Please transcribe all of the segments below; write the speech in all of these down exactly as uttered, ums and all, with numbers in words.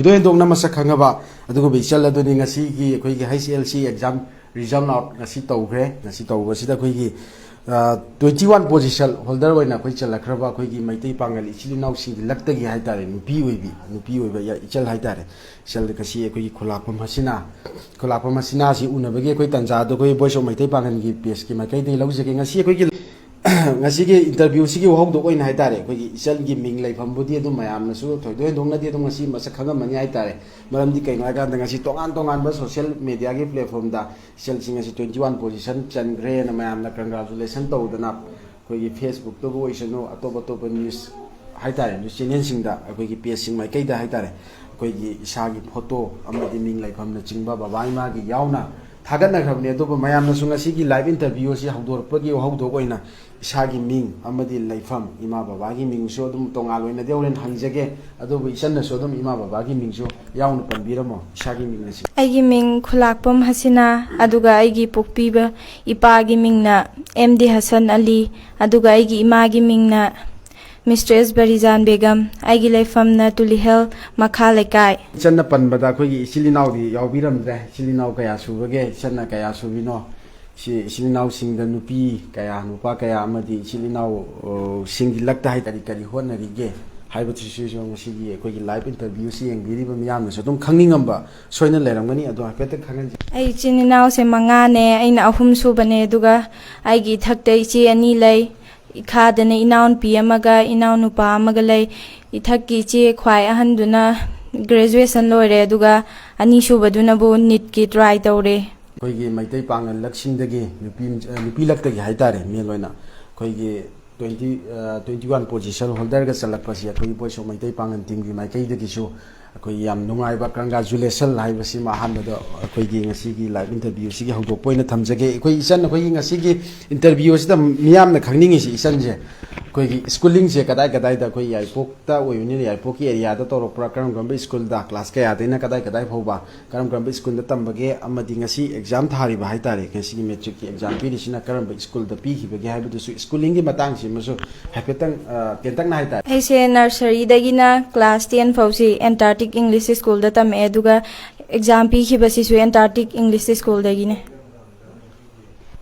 ꯊꯣꯏꯗꯣꯛ ꯍꯦꯟꯗꯣꯛꯅ ꯃꯁꯛ ꯈꯪꯉꯕ ꯑꯗꯨꯒꯨꯝꯕ ꯏꯆꯜ ꯑꯗꯨꯅꯤ꯫ ꯉꯁꯤꯒꯤ ꯑꯩꯈꯣꯏꯒꯤ H L C exam result out ꯉꯁꯤ ꯇꯧꯈ꯭ꯔꯦ꯫ ꯉꯁꯤ ꯇꯧꯕꯁꯤꯗ ꯑꯩꯈꯣꯏꯒꯤ, ꯑ, twenty one position holder ꯑꯣꯏꯅ ꯑꯩꯈꯣꯏ ꯆꯜꯂꯛꯈ꯭ꯔꯕ ꯑꯩꯈꯣꯏꯒꯤ ꯃꯩꯇꯩ ꯄꯥꯉꯜ ꯏꯆꯤꯜ ꯏꯅꯥꯎꯁꯤꯡꯒꯤ ꯂꯛꯇꯒꯤ ꯍꯥꯏꯇꯥꯔꯦ, ꯅꯨꯄꯤ ꯑꯣꯏꯕꯤ, ꯅꯨꯄꯤ ꯑꯣꯏꯕ ꯏꯆꯜ ꯍꯥꯏꯇꯥꯔꯦ꯫ ꯏꯆꯜ ꯉꯁꯤ ꯑꯩꯈꯣꯏꯒꯤ ꯈꯨꯂꯥꯛꯄꯝ ꯍꯁꯤꯅꯥ, ꯈꯨꯂꯥꯛꯄꯝ ꯍꯁꯤꯅꯥꯁꯤ ꯎꯅꯕꯒꯤ ꯑꯩꯈꯣꯏ ꯇꯥꯟꯖꯥꯗꯣ ꯑꯩꯈꯣꯏ Voice of ꯃꯩꯇꯩ ꯄꯥꯉꯜꯒꯤ pageꯀꯤ ꯃꯥꯏꯀꯩꯗꯒꯤ ꯂꯧꯖꯒꯦ꯫ ꯉꯁꯤ ꯑꯩꯈꯣꯏꯒꯤ ꯉꯁꯤꯒꯤ interviewꯁꯤꯒꯤ ꯋꯥꯍꯧꯗꯣꯛ ꯑꯣꯏꯅ ꯍꯥꯏꯇꯥꯔꯦ, ꯑꯩꯈꯣꯏꯒꯤ ꯏꯆꯜꯒꯤ ꯃꯤꯡ ꯂꯩꯐꯝꯕꯨꯗꯤ ꯑꯗꯨꯝ ꯃꯌꯥꯝꯅꯁꯨ ꯊꯣꯏꯗꯣꯛ ꯍꯦꯟꯗꯣꯛꯅꯗꯤ ꯑꯗꯨꯝ ꯉꯁꯤ ꯃꯁꯛ ꯈꯪꯉꯝꯃꯅꯤ ꯍꯥꯏꯇꯥꯔꯦ꯫ ꯃꯔꯝꯗꯤ ꯀꯩꯅꯣ ꯍꯥꯏꯀꯥꯟꯗ ꯉꯁꯤ ꯇꯣꯉꯥꯟ ꯇꯣꯉꯥꯟꯕ social mediaꯒꯤ platformꯗ ꯏꯆꯜꯁꯤꯡ ꯑꯁꯤ twenty one position ꯆꯟꯈ꯭ꯔꯦꯅ ꯃꯌꯥꯝꯅ congratulation ꯇꯧꯗꯅ, ꯑꯩꯈꯣꯏꯒꯤ Facebookꯇꯕꯨ ꯑꯣꯏꯁꯅꯨ, ꯑꯇꯣꯞ ꯑꯇꯣꯞꯄ news ꯍꯥꯏꯇꯥꯔꯦ, news channelꯁꯤꯡꯗ, ꯑꯩꯈꯣꯏꯒꯤ pageꯁꯤꯡ ꯃꯥꯏꯀꯩꯗ ꯍꯥꯏꯇꯥꯔꯦ, ꯑꯩꯈꯣꯏꯒꯤ ꯏꯁꯥꯒꯤ photo ꯑꯃꯗꯤ ꯃꯤꯡ ꯂꯩꯐꯝꯅꯆꯤꯡꯕ ꯕꯕꯥ ꯏꯃꯥꯒꯤ ꯌꯥꯎꯅ ꯊꯥꯒꯠꯅꯈ꯭ꯔꯕꯅꯤ꯫ ꯑꯗꯨꯕꯨ ꯃꯌꯥꯝꯅꯁꯨ ꯉꯁꯤꯒꯤ live interview ꯑꯁꯤ ꯍꯧꯗꯣꯔꯛꯄꯒꯤ ꯋꯥꯍꯧꯗꯣꯛ ꯑꯣꯏꯅ ꯏꯁꯥꯒꯤ ꯃꯤꯡ ꯑꯃꯗꯤ ꯂꯩꯐꯝ, ꯏꯃꯥ ꯕꯕꯥꯒꯤ ꯃꯤꯡꯁꯨ ꯑꯗꯨꯝ ꯇꯣꯉꯥꯟ ꯑꯣꯏꯅꯗꯤ ꯍꯣꯔꯦꯟ ꯍꯪꯖꯒꯦ꯫ ꯑꯗꯨꯕꯨ ꯏꯆꯟꯅꯁꯨ ꯑꯗꯨꯝ ꯏꯃꯥ ꯕꯕꯥꯒꯤ ꯃꯤꯡꯁꯨ ꯌꯥꯎꯅ ꯄꯟꯕꯤꯔꯝꯃꯣ, ꯏꯁꯥꯒꯤ ꯃꯤꯡ ꯑꯁꯤ꯫ ꯑꯩꯒꯤ ꯃꯤꯡ ꯈꯨꯂꯥꯛꯄꯝ ꯍꯁꯤꯅꯥ, ꯑꯗꯨꯒ ꯑꯩꯒꯤ ꯄꯣꯛꯄꯤꯕ ꯏꯄꯥꯒꯤ ꯃꯤꯡꯅ M D ꯍꯁꯟ ꯑꯂꯤ, ꯑꯗꯨꯒ ꯑꯩꯒꯤ ꯏꯃꯥꯒꯤ ꯃꯤꯡꯅ Mistress ꯕꯔꯤꯖꯥꯟ ꯕꯦꯒꯝ, ꯑꯩꯒꯤ ꯂꯩꯐꯝꯅ ꯇꯨꯂꯤꯍꯦꯜ ꯃꯈꯥ ꯂꯩꯀꯥꯏ꯫ ꯏꯆꯟꯅ ꯄꯟꯕꯗ ꯑꯩꯈꯣꯏꯒꯤ ꯏꯆꯤꯜ ꯏꯅꯥꯎꯗꯤ ꯌꯥꯎꯕꯤꯔꯝꯗ꯭ꯔꯦ꯫ ꯏꯆꯤꯜ ꯏꯅꯥꯎ ꯀꯌꯥ ꯁꯨꯕꯒꯦ? ꯏꯆꯟꯅ ꯀꯌꯥ ꯁꯨꯕꯤꯅꯣ? ꯁꯤ ꯏꯆꯤꯜ ꯏꯅꯥꯎꯁꯤꯡꯗ ꯅꯨꯄꯤ ꯀꯌꯥ, ꯅꯨꯄꯥ ꯀꯌꯥ ꯑꯃꯗꯤ ꯏꯆꯤꯜ ꯏꯅꯥꯎ, ꯑ, ꯁꯤꯡꯒꯤ ꯂꯛꯇ ꯍꯥꯏꯇꯥꯔꯦ, ꯀꯔꯤ ꯍꯣꯠꯅꯔꯤꯒꯦ ꯍꯥꯏꯕꯗꯨꯁꯨ ꯉꯁꯤꯒꯤ ꯑꯩꯈꯣꯏꯒꯤ live interviewꯁꯤ ꯌꯦꯡꯕꯤꯔꯤꯕ ꯃꯤꯌꯥꯝꯅꯁꯨ ꯑꯗꯨꯝ ꯈꯪꯅꯤꯡꯉꯝꯕ ꯁꯣꯏꯅ ꯂꯩꯔꯝꯒꯅꯤ, ꯑꯗꯣ ꯍꯥꯏꯐꯦꯠꯇꯪ ꯈꯪꯍꯟꯖꯦ꯫ ꯑꯩ ꯏꯆꯤꯟ ꯏꯅꯥꯎꯁꯦ ꯃꯉꯥꯅꯦ, ꯑꯩꯅ ꯑꯍꯨꯝ ꯁꯨꯕꯅꯦ, ꯑꯗꯨꯒ ꯑꯩꯒꯤ ꯏꯊꯛꯇ ꯏꯆꯦ ꯑꯅꯤ ꯂꯩ, ꯏꯈꯥꯗꯅ ꯏꯅꯥꯎꯅꯨꯄꯤ ꯑꯃꯒ ꯏꯅꯥꯎꯅꯨꯄꯥ ꯑꯃꯒ ꯂꯩ꯫ ꯏꯊꯛꯀꯤ ꯏꯆꯦ ꯈ꯭ꯋꯥꯏ ꯑꯍꯟꯗꯨꯅ graduation ꯂꯣꯏꯔꯦ, ꯑꯗꯨꯒ ꯑꯅꯤꯁꯨꯕꯗꯨꯅꯕꯨ NEETꯀꯤ try ꯇꯧꯔꯦ꯫ ꯑꯩꯈꯣꯏꯒꯤ ꯃꯩꯇꯩ ꯄꯥꯉꯜ ꯂꯛꯁꯤꯡꯗꯒꯤ ꯅꯨꯄꯤ, ꯅꯨꯄꯤ ꯂꯛꯇꯒꯤ ꯍꯥꯏꯇꯥꯔꯦ, ꯃꯦꯟ ꯑꯣꯏꯅ ꯑꯩꯈꯣꯏꯒꯤ twenty, ꯑ, twenty one position holderꯒ ꯆꯜꯂꯛꯄꯁꯤ ꯑꯩꯈꯣꯏꯒꯤ Voice of ꯃꯩꯇꯩ ꯄꯥꯉꯜ teamꯒꯤ ꯃꯥꯏꯀꯩꯗꯒꯤꯁꯨ ꯑꯩꯈꯣꯏ ꯌꯥꯝ ꯅꯨꯡꯉꯥꯏꯕ congratulation ꯍꯥꯏꯕꯁꯤꯃ ꯑꯍꯥꯟꯕꯗ ꯑꯩꯈꯣꯏꯒꯤ ꯉꯁꯤꯒꯤ live interviewꯁꯤꯒꯤ ꯍꯧꯗꯣꯛꯄ ꯑꯣꯏꯅ ꯊꯝꯖꯒꯦ꯫ ꯑꯩꯈꯣꯏ ꯏꯆꯟ, ꯑꯩꯈꯣꯏꯒꯤ ꯉꯁꯤꯒꯤ interview ꯑꯁꯤꯗ ꯃꯤꯌꯥꯝꯅ ꯈꯪꯅꯤꯡꯉꯤꯁꯤ ꯏꯆꯟꯁꯦ ꯑꯩꯈꯣꯏꯒꯤ schoolingꯁꯦ ꯀꯗꯥꯏ ꯀꯗꯥꯏꯗ, ꯑꯩꯈꯣꯏ ꯌꯥꯏꯔꯤꯄꯣꯛꯇ ꯑꯣꯏꯕꯅꯤꯅ ꯌꯥꯏꯔꯤꯄꯣꯛꯀꯤ areaꯗ ꯇꯧꯔꯛꯄ꯭ꯔꯥ, ꯀꯔꯝ ꯀꯔꯝꯕ schoolꯗ, class ꯀꯌꯥꯗꯩꯅ ꯀꯗꯥꯏ ꯀꯗꯥꯏ ꯐꯥꯎꯕ, ꯀꯔꯝ ꯀꯔꯝꯕ schoolꯗ ꯇꯝꯕꯒꯦ, ꯑꯃꯗꯤ ꯉꯁꯤ exam ꯊꯥꯔꯤꯕ ꯍꯥꯏꯇꯥꯔꯦ, ꯉꯁꯤꯒꯤ matricꯀꯤ exam ꯄꯤꯔꯤꯁꯤꯅ ꯀꯔꯝꯕ schoolꯗ ꯄꯤꯈꯤꯕꯒꯦ ꯍꯥꯏꯕꯗꯨꯁꯨ, schoolingꯒꯤ ꯃꯇꯥꯡꯁꯤꯃꯁꯨ ꯍꯥꯏꯐꯦꯠꯇꯪ, ꯑ, ꯇꯦꯟꯇꯛꯅ ꯍꯥꯏꯇꯥꯔꯦ꯫ ꯑꯩꯁꯦ nurseryꯗꯒꯤꯅ class ten ꯐꯥꯎꯁꯤ Entertainment ꯑꯦꯟꯇꯥꯔꯇꯤꯛ ꯏꯪꯂꯤꯁ ꯁ꯭ꯀꯨꯜꯗ ꯇꯝꯃꯛꯑꯦ, ꯑꯗꯨꯒ ꯑꯦꯛꯖꯥꯝ ꯄꯤꯈꯤꯕꯁꯤꯁꯨ ꯑꯦꯟꯇꯥꯔꯇꯤꯛ ꯏꯪꯂꯤꯁ ꯁ꯭ꯀꯨꯜꯗꯒꯤꯅꯦ꯫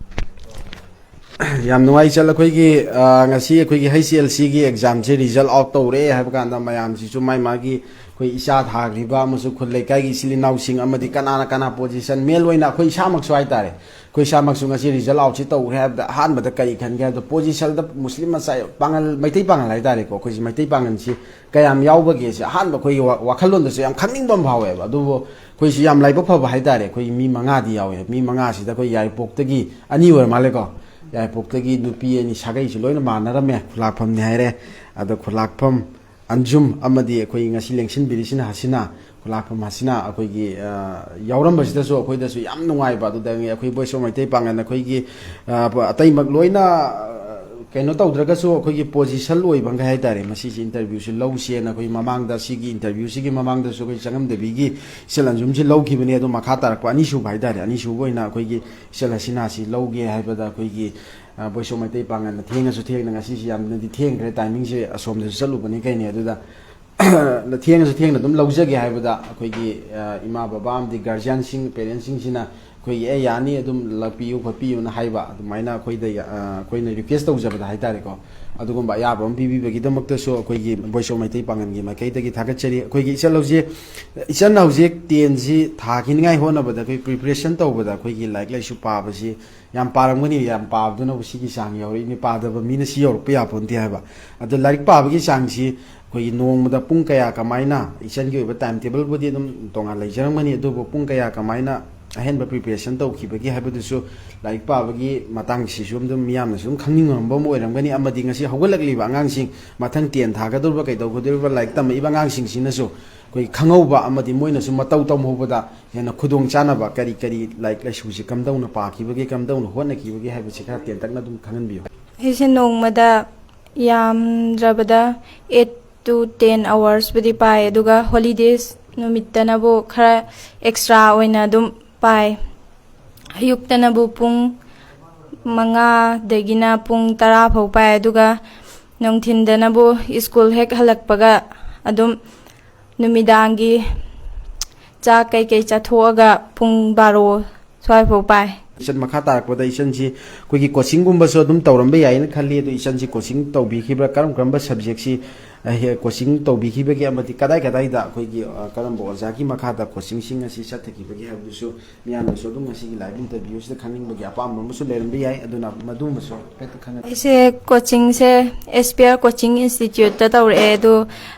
ꯌꯥꯝ ꯅꯨꯡꯉꯥꯏ ꯏꯆꯜ꯫ ꯑꯩꯈꯣꯏꯒꯤ, ꯑ, ꯉꯁꯤ ꯑꯩꯈꯣꯏꯒꯤ ꯍꯩꯆ ꯑꯦꯜ ꯁꯤꯒꯤ ꯑꯦꯛꯖꯥꯝꯁꯦ ꯔꯤꯖꯜ ꯑꯥꯎꯠ ꯇꯧꯔꯦ ꯍꯥꯏꯕ ꯀꯥꯟꯗ, ꯃꯌꯥꯝꯁꯤꯁꯨ ꯃꯥꯏ ꯃꯥꯒꯤ ꯑꯩꯈꯣꯏ ꯏꯆꯥ ꯊꯥꯈ꯭ꯔꯤꯕ ꯑꯃꯁꯨꯡ ꯈꯨꯜ ꯂꯩꯀꯥꯏꯒꯤ ꯏꯆꯤꯜ ꯏꯅꯥꯎꯁꯤꯡ ꯑꯃꯗꯤ ꯀꯅꯥꯅ ꯀꯅꯥ ꯄꯣꯖꯤꯁꯟ, ꯃꯦꯟ ꯑꯣꯏꯅ ꯑꯩꯈꯣꯏ ꯏꯁꯥꯃꯛꯁꯨ ꯍꯥꯏꯇꯥꯔꯦ, ꯑꯩꯈꯣꯏ ꯏꯁꯥꯃꯛꯁꯨ ꯉꯁꯤ ꯔꯤꯖꯜ ꯑꯥꯎꯠꯁꯤ ꯇꯧꯈ꯭ꯔꯦ ꯍꯥꯏꯕꯗ ꯑꯍꯥꯟꯕꯗ ꯀꯔꯤ ꯈꯟꯒꯦ ꯍꯥꯏꯕꯗ, ꯄꯣꯖꯤꯁꯟꯗ ꯃꯨꯁꯂꯤꯝ ꯃꯆꯥ, ꯄꯥꯉꯜ, ꯃꯩꯇꯩ ꯄꯥꯉꯜ ꯍꯥꯏꯇꯥꯔꯦꯀꯣ, ꯑꯩꯈꯣꯏꯁꯤ ꯃꯩꯇꯩ ꯄꯥꯉꯜꯁꯤ ꯀꯌꯥꯝ ꯌꯥꯎꯕꯒꯦꯁꯦ ꯑꯍꯥꯟꯕ ꯑꯩꯈꯣꯏꯒꯤ ꯋꯥ-, ꯋꯥꯈꯜꯂꯣꯟꯗꯁꯨ ꯌꯥꯝ ꯈꯪꯅꯤꯡꯕ ꯑꯃ ꯐꯥꯎꯋꯦꯕ꯫ ꯑꯗꯨꯕꯨ ꯑꯩꯈꯣꯏꯁꯤ ꯌꯥꯝ ꯂꯥꯏꯕꯛ ꯐꯕ ꯍꯥꯏꯇꯥꯔꯦ, ꯑꯩꯈꯣꯏ ꯃꯤ ꯃꯉꯥꯗꯤ ꯌꯥꯎꯋꯦ꯫ ꯃꯤ ꯃꯉꯥꯁꯤꯗ ꯑꯩꯈꯣꯏ ꯌꯥꯏꯔꯤꯄꯣꯛꯇꯒꯤ ꯑꯅꯤ ꯑꯣꯏꯔ ꯃꯥꯜꯂꯦꯀꯣ, ꯌꯥꯏꯔꯤꯄꯣꯛꯇꯒꯤ ꯅꯨꯄꯤ ꯑꯅꯤ, ꯁꯥꯒꯩꯁꯨ ꯂꯣꯏꯅ ꯃꯥꯟꯅꯔꯝꯃꯦ, ꯈꯨꯂꯥꯛꯐꯝꯅꯤ ꯍꯥꯏꯔꯦ꯫ ꯑꯗꯣ ꯈꯨꯂꯥꯛꯐꯝ ꯑꯟꯖꯨꯝ ꯑꯃꯗꯤ ꯑꯩꯈꯣꯏ ꯉꯁꯤ ꯂꯦꯡꯁꯤꯟꯕꯤꯔꯤꯁꯤꯅ ꯍꯁꯤꯅꯥ, ꯈꯨꯂꯥꯛꯐꯝ ꯍꯁꯤꯅꯥ, ꯑꯩꯈꯣꯏꯒꯤ, ꯑ, ꯌꯥꯎꯔꯝꯕꯁꯤꯗꯁꯨ ꯑꯩꯈꯣꯏꯗꯁꯨ ꯌꯥꯝ ꯅꯨꯡꯉꯥꯏꯕ꯫ ꯑꯗꯨꯗꯒꯤ ꯑꯩꯈꯣꯏ Voice of ꯃꯩꯇꯩ ꯄꯥꯉꯜ ꯑꯩꯈꯣꯏꯒꯤ, ꯑ, ꯑꯇꯩꯃꯛ ꯂꯣꯏꯅ, ꯑ, ꯀꯩꯅꯣ ꯇꯧꯗ꯭ꯔꯒꯁꯨ, ꯑꯩꯈꯣꯏꯒꯤ ꯄꯣꯖꯤꯁꯟ ꯑꯣꯏꯕꯈꯩ ꯍꯥꯏꯇꯥꯔꯦ, ꯃꯁꯤꯁꯤ ꯏꯟꯇꯔꯚ꯭ꯌꯨꯁꯤ ꯂꯧꯁꯦꯅ ꯑꯩꯈꯣꯏ ꯃꯃꯥꯡꯗ, ꯁꯤꯒꯤ ꯏꯟꯇꯔꯚ꯭ꯌꯨꯁꯤꯒꯤ ꯃꯃꯥꯡꯗꯁꯨ ꯑꯩꯈꯣꯏ ꯆꯪꯉꯝꯗꯕꯤꯒꯤ ꯏꯆꯜ ꯑꯟꯖꯨꯝꯁꯤ ꯂꯧꯈꯤꯕꯅꯦ꯫ ꯑꯗꯣ ꯃꯈꯥ ꯇꯥꯔꯛꯄ ꯑꯅꯤꯁꯨꯕ ꯍꯥꯏꯇꯥꯔꯦ, ꯑꯅꯤꯁꯨꯕ ꯑꯣꯏꯅ ꯑꯩꯈꯣꯏꯒꯤ ꯏꯆꯜ ꯍꯁꯤꯅꯥꯁꯤ ꯂꯧꯒꯦ ꯍꯥꯏꯕꯗ, ꯑꯩꯈꯣꯏꯒꯤ, ꯑ, Voice of ꯃꯩꯇꯩ ꯄꯥꯉꯜꯅ ꯊꯦꯡꯉꯁꯨ ꯊꯦꯡꯅ, ꯉꯁꯤꯁꯤ ꯌꯥꯝꯅꯗꯤ ꯊꯦꯡꯈ꯭ꯔꯦ, ꯇꯥꯏꯃꯤꯡꯁꯦ ꯑꯁꯣꯝꯗꯁꯨ ꯆꯠꯂꯨꯕꯅꯤ ꯀꯩꯅꯤ, ꯑꯗꯨꯗ ꯊꯦꯡꯉꯁꯨ ꯊꯦꯡꯅ ꯑꯗꯨꯝ ꯂꯧꯖꯒꯦ ꯍꯥꯏꯕꯗ, ꯑꯩꯈꯣꯏꯒꯤ, ꯑ, ꯏꯃꯥ ꯕꯕꯥ ꯑꯃꯗꯤ ꯒꯥꯔꯖꯤꯌꯥꯟꯁꯤꯡ, ꯄꯦꯔꯦꯟꯁꯁꯤꯡꯁꯤꯅ ꯑꯩꯈꯣꯏꯒꯤ, "ꯑꯦ, ꯌꯥꯅꯤ, ꯑꯗꯨꯝ ꯂꯥꯛꯄꯤꯌꯨ ꯈꯣꯠꯄꯤꯌꯨꯅ" ꯍꯥꯏꯕ, ꯑꯗꯨꯃꯥꯏꯅ ꯑꯩꯈꯣꯏꯗ, ꯑ, ꯑꯩꯈꯣꯏꯅ ꯔꯤꯀ꯭ꯋꯦꯁ ꯇꯧꯖꯕꯗ ꯍꯥꯏꯇꯥꯔꯦꯀꯣ, ꯑꯗꯨꯒꯨꯝꯕ ꯑꯌꯥꯕ ꯑꯃ ꯄꯤꯕꯤꯕꯒꯤꯗꯃꯛꯇꯁꯨ ꯑꯩꯈꯣꯏꯒꯤ Voice of ꯃꯩꯇꯩ ꯄꯥꯉꯜꯒꯤ ꯃꯥꯏꯀꯩꯗꯒꯤ ꯊꯥꯒꯠꯆꯔꯤ꯫ ꯑꯩꯈꯣꯏꯒꯤ ꯏꯆꯜ ꯍꯧꯖꯤꯛ, ꯏꯆꯟꯅ ꯍꯧꯖꯤꯛ ꯇꯦꯟꯁꯤ ꯊꯥꯈꯤꯅꯤꯉꯥꯏ ꯍꯣꯠꯅꯕꯗ, ꯑꯩꯈꯣꯏ ꯄ꯭ꯔꯤꯄꯦꯔꯦꯁꯟ ꯇꯧꯕꯗ, ꯑꯩꯈꯣꯏꯒꯤ ꯂꯥꯏꯔꯤꯛ ꯂꯥꯏꯁꯨ ꯄꯥꯕꯁꯤ ꯌꯥꯝ ꯄꯥꯔꯝꯒꯅꯤ, ꯌꯥꯝ ꯄꯥꯕꯗꯨꯅꯕꯨ ꯁꯤꯒꯤ ꯆꯥꯡ ꯌꯧꯔꯛꯏꯅꯤ, ꯄꯥꯗꯕ ꯃꯤꯅ ꯁꯤ ꯌꯧꯔꯛꯄ ꯌꯥꯄꯣꯟꯇꯦ ꯍꯥꯏꯕ꯫ ꯑꯗꯣ ꯂꯥꯏꯔꯤꯛ ꯄꯥꯕꯒꯤ ꯆꯥꯡꯁꯤ ꯑꯩꯈꯣꯏꯒꯤ ꯅꯣꯡꯃꯗ ꯄꯨꯡ ꯀꯌꯥ ꯀꯃꯥꯏꯅ, ꯏꯆꯟꯒꯤ ꯑꯣꯏꯕ ꯇꯥꯏꯝ ꯇꯦꯕꯜꯕꯨꯗꯤ ꯑꯗꯨꯝ ꯇꯣꯉꯥꯟ ꯂꯩꯖꯔꯝꯒꯅꯤ, ꯑꯗꯨꯕꯨ ꯄꯨꯡ ꯀꯌꯥ ꯀꯃꯥꯏꯅ ꯑꯍꯦꯟꯕ ꯄ꯭ꯔꯤꯄꯦꯔꯦꯁꯟ ꯇꯧꯈꯤꯕꯒꯦ ꯍꯥꯏꯕꯗꯨꯁꯨ, ꯂꯥꯏꯔꯤꯛ ꯄꯥꯕꯒꯤ ꯃꯇꯥꯡꯁꯤꯁꯨ ꯑꯗꯨꯝ ꯃꯤꯌꯥꯝꯅꯁꯨ ꯑꯗꯨꯝ ꯈꯪꯅꯤꯡꯉꯝꯕ ꯑꯃ ꯑꯣꯏꯔꯝꯒꯅꯤ, ꯑꯃꯗꯤ ꯉꯁꯤ ꯍꯧꯒꯠꯂꯛꯂꯤꯕ ꯑꯉꯥꯡꯁꯤꯡ, ꯃꯊꯪ ꯇꯦꯟ ꯊꯥꯒꯗꯧꯔꯤꯕ ꯀꯩꯗꯧꯒꯗꯧꯔꯤꯕ ꯂꯥꯏꯔꯤꯛ ꯇꯝꯃꯛꯏꯕ ꯑꯉꯥꯡꯁꯤꯡꯁꯤꯅꯁꯨ ꯑꯩꯈꯣꯏ ꯈꯪꯍꯧꯕ ꯑꯃꯗꯤ ꯃꯣꯏꯅꯁꯨ ꯃꯇꯧ ꯇꯝꯍꯧꯕꯗ ꯍꯦꯟꯅ ꯈꯨꯗꯣꯡ ꯆꯥꯅꯕ, ꯀꯔꯤ ꯀꯔꯤ ꯂꯥꯏꯔꯤꯛ ꯂꯥꯏꯁꯨꯁꯤ ꯀꯝꯗꯧꯅ ꯄꯥꯈꯤꯕꯒꯦ, ꯀꯝꯗꯧꯅ ꯍꯣꯠꯅꯈꯤꯕꯒꯦ ꯍꯥꯏꯕꯁꯤ ꯈꯔ ꯇꯦꯟꯇꯛꯅ ꯑꯗꯨꯝ ꯈꯪꯍꯟꯕꯤꯌꯨ꯫ ꯑꯩꯁꯦ ꯅꯣꯡꯃꯗ ꯌꯥꯝꯗ꯭ꯔꯕꯗ eight to ten ꯑꯋꯥꯔꯁꯄꯨꯗꯤ ꯄꯥꯏ, ꯑꯗꯨꯒ ꯍꯣꯂꯤꯗꯦꯁ ꯅꯨꯃꯤꯠꯇꯅꯕꯨ ꯈꯔ ꯑꯦꯛꯁꯇ꯭ꯔꯥ ꯑꯣꯏꯅ ꯑꯗꯨꯝ ꯄꯥꯏ꯫ ꯑꯌꯨꯛꯇꯅꯕꯨ ꯄꯨꯡ ꯃꯉꯥꯗꯒꯤꯅ ꯄꯨꯡ ꯇꯔꯥ ꯐꯥꯎ ꯄꯥꯏ, ꯑꯗꯨꯒ ꯅꯨꯡꯊꯤꯟꯗꯅꯕꯨ ꯁ꯭ꯀꯨꯜ ꯍꯦꯛ ꯍꯜꯂꯛꯄꯒ ꯑꯗꯨꯝ ꯅꯨꯃꯤꯗꯥꯡꯒꯤ ꯆꯥꯛ ꯀꯩꯀꯩ ꯆꯥꯊꯣꯛꯑꯒ ꯄꯨꯡ ꯕꯥꯔꯣ ꯁ꯭ꯋꯥꯏꯐꯥꯎ ꯄꯥꯏ꯫ ꯏꯆꯟ ꯃꯈꯥ ꯇꯥꯔꯛꯄꯗ ꯏꯆꯟꯁꯤ ꯑꯩꯈꯣꯏꯒꯤ ꯀꯣꯆꯤꯡꯒꯨꯝꯕꯁꯨ ꯑꯗꯨꯝ ꯇꯧꯔꯝꯕ ꯌꯥꯏꯅ ꯈꯜꯂꯤ꯫ ꯑꯗꯨ ꯏꯆꯟꯁꯤ ꯀꯣꯆꯤꯡ ꯇꯧꯕꯤꯈꯤꯕ꯭ꯔꯥ? ꯀꯔꯝ ꯀꯔꯝꯕ ꯁꯕꯖꯦꯛꯁꯤ, ꯑ, ꯍꯦ-, ꯀꯣꯆꯤꯡ ꯇꯧꯕꯤꯈꯤꯕꯒꯦ? ꯑꯃꯗꯤ ꯀꯗꯥꯏ ꯀꯗꯥꯏꯗ ꯑꯩꯈꯣꯏꯒꯤ, ꯑ, ꯀꯔꯝꯕ ꯑꯣꯖꯥꯒꯤ ꯃꯈꯥꯗ ꯀꯣꯆꯤꯡꯁꯤꯡ ꯑꯁꯤ ꯆꯠꯊꯈꯤꯕꯒꯦ ꯍꯥꯏꯕꯗꯨꯁꯨ ꯃꯤꯌꯥꯝꯅꯁꯨ ꯑꯗꯨꯝ ꯉꯁꯤꯒꯤ ꯂꯥꯏꯚ ꯏꯟꯇꯔꯚ꯭ꯌꯨꯁꯤꯗ ꯈꯪꯅꯤꯡꯕꯒꯤ ꯑꯄꯥꯝꯕ ꯑꯃꯁꯨ ꯂꯩꯔꯝꯕ ꯌꯥꯏ꯫ ꯑꯗꯨꯅ ꯃꯗꯨꯃꯁꯨ ꯍꯥꯏꯐꯦꯠꯇ ꯈꯪꯍꯟ- ꯑꯩꯁꯦ ꯀꯣꯆꯤꯡꯁꯦ ꯑꯦꯁ ꯄꯤ ꯑꯥꯔ ꯀꯣꯆꯤꯡ ꯏꯟꯁꯇꯤꯇ꯭ꯌꯨꯠꯇ ꯇꯧꯔꯛꯑꯦ꯫ ꯑꯗꯨ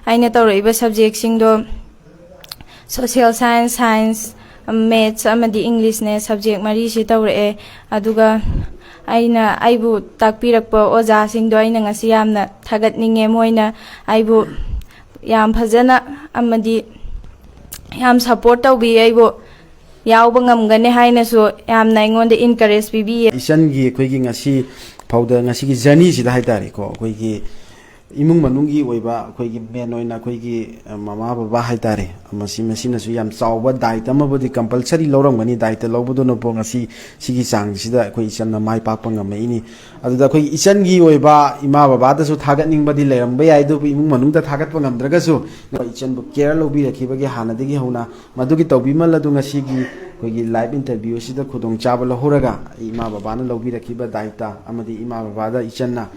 ꯑꯩꯅ ꯇꯧꯔꯛꯏꯕ ꯁꯕꯖꯦꯛꯁꯤꯡꯗꯣ ꯁꯣꯁꯤꯌꯦꯜ ꯁꯥꯏꯟꯁ, ꯁꯥꯏꯟꯁ, ꯃꯦꯠꯁ ꯑꯃꯗꯤ ꯏꯪꯂꯤꯁꯅꯦ꯫ ꯁꯕꯖꯦꯛ ꯃꯔꯤꯁꯤ ꯇꯧꯔꯛꯑꯦ꯫ ꯑꯗꯨꯒ ꯑꯩꯅ, ꯑꯩꯕꯨ ꯇꯥꯛꯄꯤꯔꯛꯄ ꯑꯣꯖꯥꯁꯤꯡꯗꯣ ꯑꯩꯅ ꯉꯁꯤ ꯌꯥꯝꯅ ꯊꯥꯒꯠꯅꯤꯡꯉꯦ꯫ ꯃꯣꯏꯅ ꯑꯩꯕꯨ ꯌꯥꯝ ꯐꯖꯅ ꯑꯃꯗꯤ ꯌꯥꯝ ꯁꯞꯄꯣꯔꯠ ꯇꯧꯕꯤ꯫ ꯑꯩꯕꯨ ꯌꯥꯎꯕ ꯉꯝꯒꯅꯤ ꯍꯥꯏꯅꯁꯨ ꯌꯥꯝꯅ ꯑꯩꯉꯣꯟꯗ ꯏꯟꯀꯔꯦꯖ ꯄꯤꯕꯤꯌꯦ꯫ ꯏꯆꯟꯒꯤ ꯑꯩꯈꯣꯏꯒꯤ ꯉꯁꯤ ꯐꯥꯎꯗ, ꯉꯁꯤꯒꯤ ꯖꯔꯅꯤꯁꯤꯗ ꯍꯥꯏꯇꯥꯔꯦꯀꯣ, ꯑꯩꯈꯣꯏꯒꯤ ꯏꯃꯨꯡ ꯃꯅꯨꯡꯒꯤ ꯑꯣꯏꯕ, ꯑꯩꯈꯣꯏꯒꯤ ꯃꯦꯟ ꯑꯣꯏꯅ ꯑꯩꯈꯣꯏꯒꯤ, ꯑ, ꯃꯃꯥ ꯕꯕꯥ ꯍꯥꯏꯇꯥꯔꯦ, ꯃꯁꯤ, ꯃꯁꯤꯅꯁꯨ ꯌꯥꯝ ꯆꯥꯎꯕ ꯗꯥꯏꯇ ꯑꯃꯕꯨꯗꯤ ꯀꯝꯄꯜꯁꯔꯤ ꯂꯧꯔꯝꯒꯅꯤ꯫ ꯗꯥꯏꯇ ꯂꯧꯕꯗꯨꯅꯕꯨ ꯉꯁꯤ ꯁꯤꯒꯤ ꯆꯥꯡꯁꯤꯗ ꯑꯩꯈꯣꯏ ꯏꯆꯟꯅ ꯃꯥꯏ ꯄꯥꯛꯄ ꯉꯝꯃꯛꯏꯅꯤ꯫ ꯑꯗꯨꯗ ꯑꯩꯈꯣꯏꯒꯤ ꯏꯆꯟꯒꯤ ꯑꯣꯏꯕ ꯏꯃꯥ ꯕꯕꯥꯗꯁꯨ ꯊꯥꯒꯠꯅꯤꯡꯕꯗꯤ ꯂꯩꯔꯝꯕ ꯌꯥꯏ, ꯑꯗꯨꯕꯨ ꯏꯃꯨꯡ ꯃꯅꯨꯡꯗ ꯊꯥꯒꯠꯄ ꯉꯝꯗ꯭ꯔꯒꯁꯨ ꯏꯆꯟꯕꯨ ꯀꯦꯌꯔ ꯂꯧꯕꯤꯔꯛꯈꯤꯕꯒꯤ ꯍꯥꯟꯅꯗꯒꯤ ꯍꯧꯅ ꯃꯗꯨꯒꯤ ꯇꯧꯕꯤꯃꯜ ꯑꯗꯨ ꯉꯁꯤꯒꯤ ꯑꯩꯈꯣꯏꯒꯤ ꯂꯥꯏꯚ ꯏꯟꯇꯔꯚ꯭ꯌꯨ ꯑꯁꯤꯗ ꯈꯨꯗꯣꯡꯆꯥꯕ ꯂꯧꯍꯧꯔꯒ, ꯏꯃꯥ ꯕꯕꯥꯅ ꯂꯧꯕꯤꯔꯛꯈꯤꯕ ꯗꯥꯏꯇ ꯑꯃꯗꯤ ꯏꯃꯥ ꯕꯕꯥꯗ ꯏꯆꯟꯅ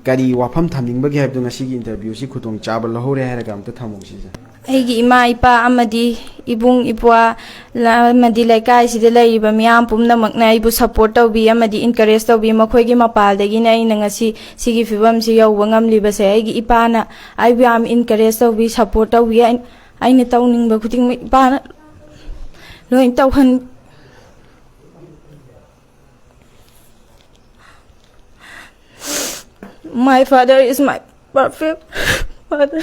ꯀꯔꯤ ꯋꯥꯐꯝ ꯊꯝꯅꯤꯡꯕꯒꯦ ꯍꯥꯏꯕꯗꯨ ꯉꯁꯤꯒꯤ ꯏꯟꯇꯔꯚ꯭ꯌꯨ ꯑꯁꯤ ꯈꯨꯗꯣꯡꯆꯥꯕ ꯂꯧꯍꯧꯔꯦ ꯍꯥꯏꯔꯒ ꯑꯝꯇ ꯊꯝꯃꯧꯁꯤꯁꯦ꯫ ꯑꯩꯒꯤ ꯏꯃꯥ ꯏꯄꯥ ꯑꯃꯗꯤ ꯏꯕꯨꯡ ꯏꯄ꯭ꯋꯥ ꯂ-, ꯑꯃꯗꯤ ꯂꯩꯀꯥꯏꯁꯤꯗ ꯂꯩꯔꯤꯕ ꯃꯤꯌꯥꯝ ꯄꯨꯝꯅꯃꯛꯅ ꯑꯩꯕꯨ ꯁꯞꯄꯣꯔꯠ ꯇꯧꯕꯤ ꯑꯃꯗꯤ ꯏꯟꯀꯔꯦꯖ ꯇꯧꯕꯤ꯫ ꯃꯈꯣꯏꯒꯤ ꯃꯄꯥꯜꯗꯒꯤꯅ ꯑꯩꯅ ꯉꯁꯤ ꯁꯤꯒꯤ ꯐꯤꯕꯝꯁꯤ ꯌꯧꯕ ꯉꯝꯂꯤꯕꯁꯦ꯫ ꯑꯩꯒꯤ ꯏꯄꯥꯅ ꯑꯩꯕꯨ ꯌꯥꯝ ꯏꯟꯀꯔꯦꯖ ꯇꯧꯕꯤ, ꯁꯞꯄꯣꯔꯠ ꯇꯧꯕꯤ꯫ ꯑꯩ-, ꯑꯩꯅ ꯇꯧꯅꯤꯡꯕ ꯈꯨꯗꯤꯡꯃꯛ ꯏꯄꯥꯅ ꯂꯣꯏ ꯇꯧꯍꯟ-, My father is my perfect father.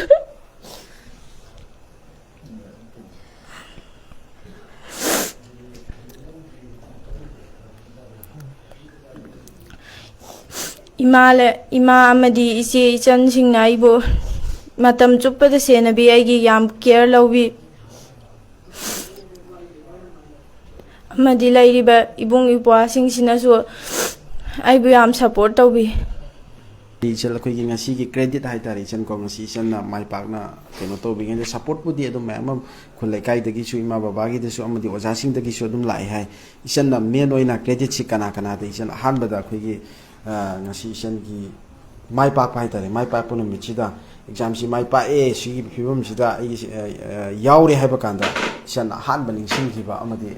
ꯏꯃꯥ ꯂꯦ-, ꯏꯃꯥ ꯑꯃꯗꯤ ꯏꯆꯦ ꯏꯆꯟꯁꯤꯡꯅ ꯑꯩꯕꯨ ꯃꯇꯝ ꯆꯨꯞꯄꯗ ꯁꯦꯟꯅꯕꯤ, ꯑꯩꯒꯤ ꯌꯥꯝ ꯀꯦꯌꯔ ꯂꯧꯕꯤ꯫ ꯑꯃꯗꯤ ꯂꯩꯔꯤꯕ ꯏꯕꯨꯡ ꯏꯄ꯭ꯋꯥꯁꯤꯡꯁꯤꯅꯁꯨ ꯑꯩꯕꯨ ꯌꯥꯝ ꯁꯞꯄꯣꯔꯠ ꯇꯧꯕꯤ꯫ ꯏꯆꯟ, ꯑꯩꯈꯣꯏꯒꯤ ꯉꯁꯤꯒꯤ credit ꯍꯥꯏꯇꯥꯔꯦ, ꯏꯆꯟ ꯀꯣ, ꯉꯁꯤ ꯏꯆꯟꯅ ꯃꯥꯏ ꯄꯥꯛꯅ ꯀꯩꯅꯣ ꯇꯧꯕꯤꯉꯩꯗ supportꯄꯨꯗꯤ ꯑꯗꯨꯝ ꯃꯌꯥꯝ ꯑꯃ ꯈꯨꯜ ꯂꯩꯀꯥꯏꯗꯒꯤꯁꯨ, ꯏꯃꯥ ꯕꯕꯥꯒꯤꯗꯁꯨ ꯑꯃꯗꯤ ꯑꯣꯖꯥꯁꯤꯡꯗꯒꯤꯁꯨ ꯑꯗꯨꯝ ꯂꯥꯛꯑꯦ ꯍꯥꯏ꯫ ꯏꯆꯟꯅ main ꯑꯣꯏꯅ creditꯁꯤ ꯀꯅꯥ ꯀꯅꯥꯗ? ꯏꯆꯟ, ꯑꯍꯥꯟꯕꯗ ꯑꯩꯈꯣꯏꯒꯤ, ꯑ, ꯉꯁꯤ ꯏꯆꯟꯒꯤ ꯃꯥꯏ ꯄꯥꯛꯄ ꯍꯥꯏꯇꯥꯔꯦ, ꯃꯥꯏ ꯄꯥꯛꯄ ꯅꯨꯃꯤꯠꯁꯤꯗ examꯁꯤ ꯃꯥꯏ ꯄꯥꯛꯑꯦ, ꯁꯤꯒꯤ ꯐꯤꯕꯝꯁꯤꯗ ꯑꯩꯒꯤ, ꯑ, ꯑ, ꯌꯥꯎꯔꯦ ꯍꯥꯏꯕ ꯀꯥꯟꯗ ꯏꯆꯟꯅ ꯑꯍꯥꯟꯕ ꯅꯤꯡꯁꯤꯡꯈꯤꯕ ꯑꯃꯗꯤ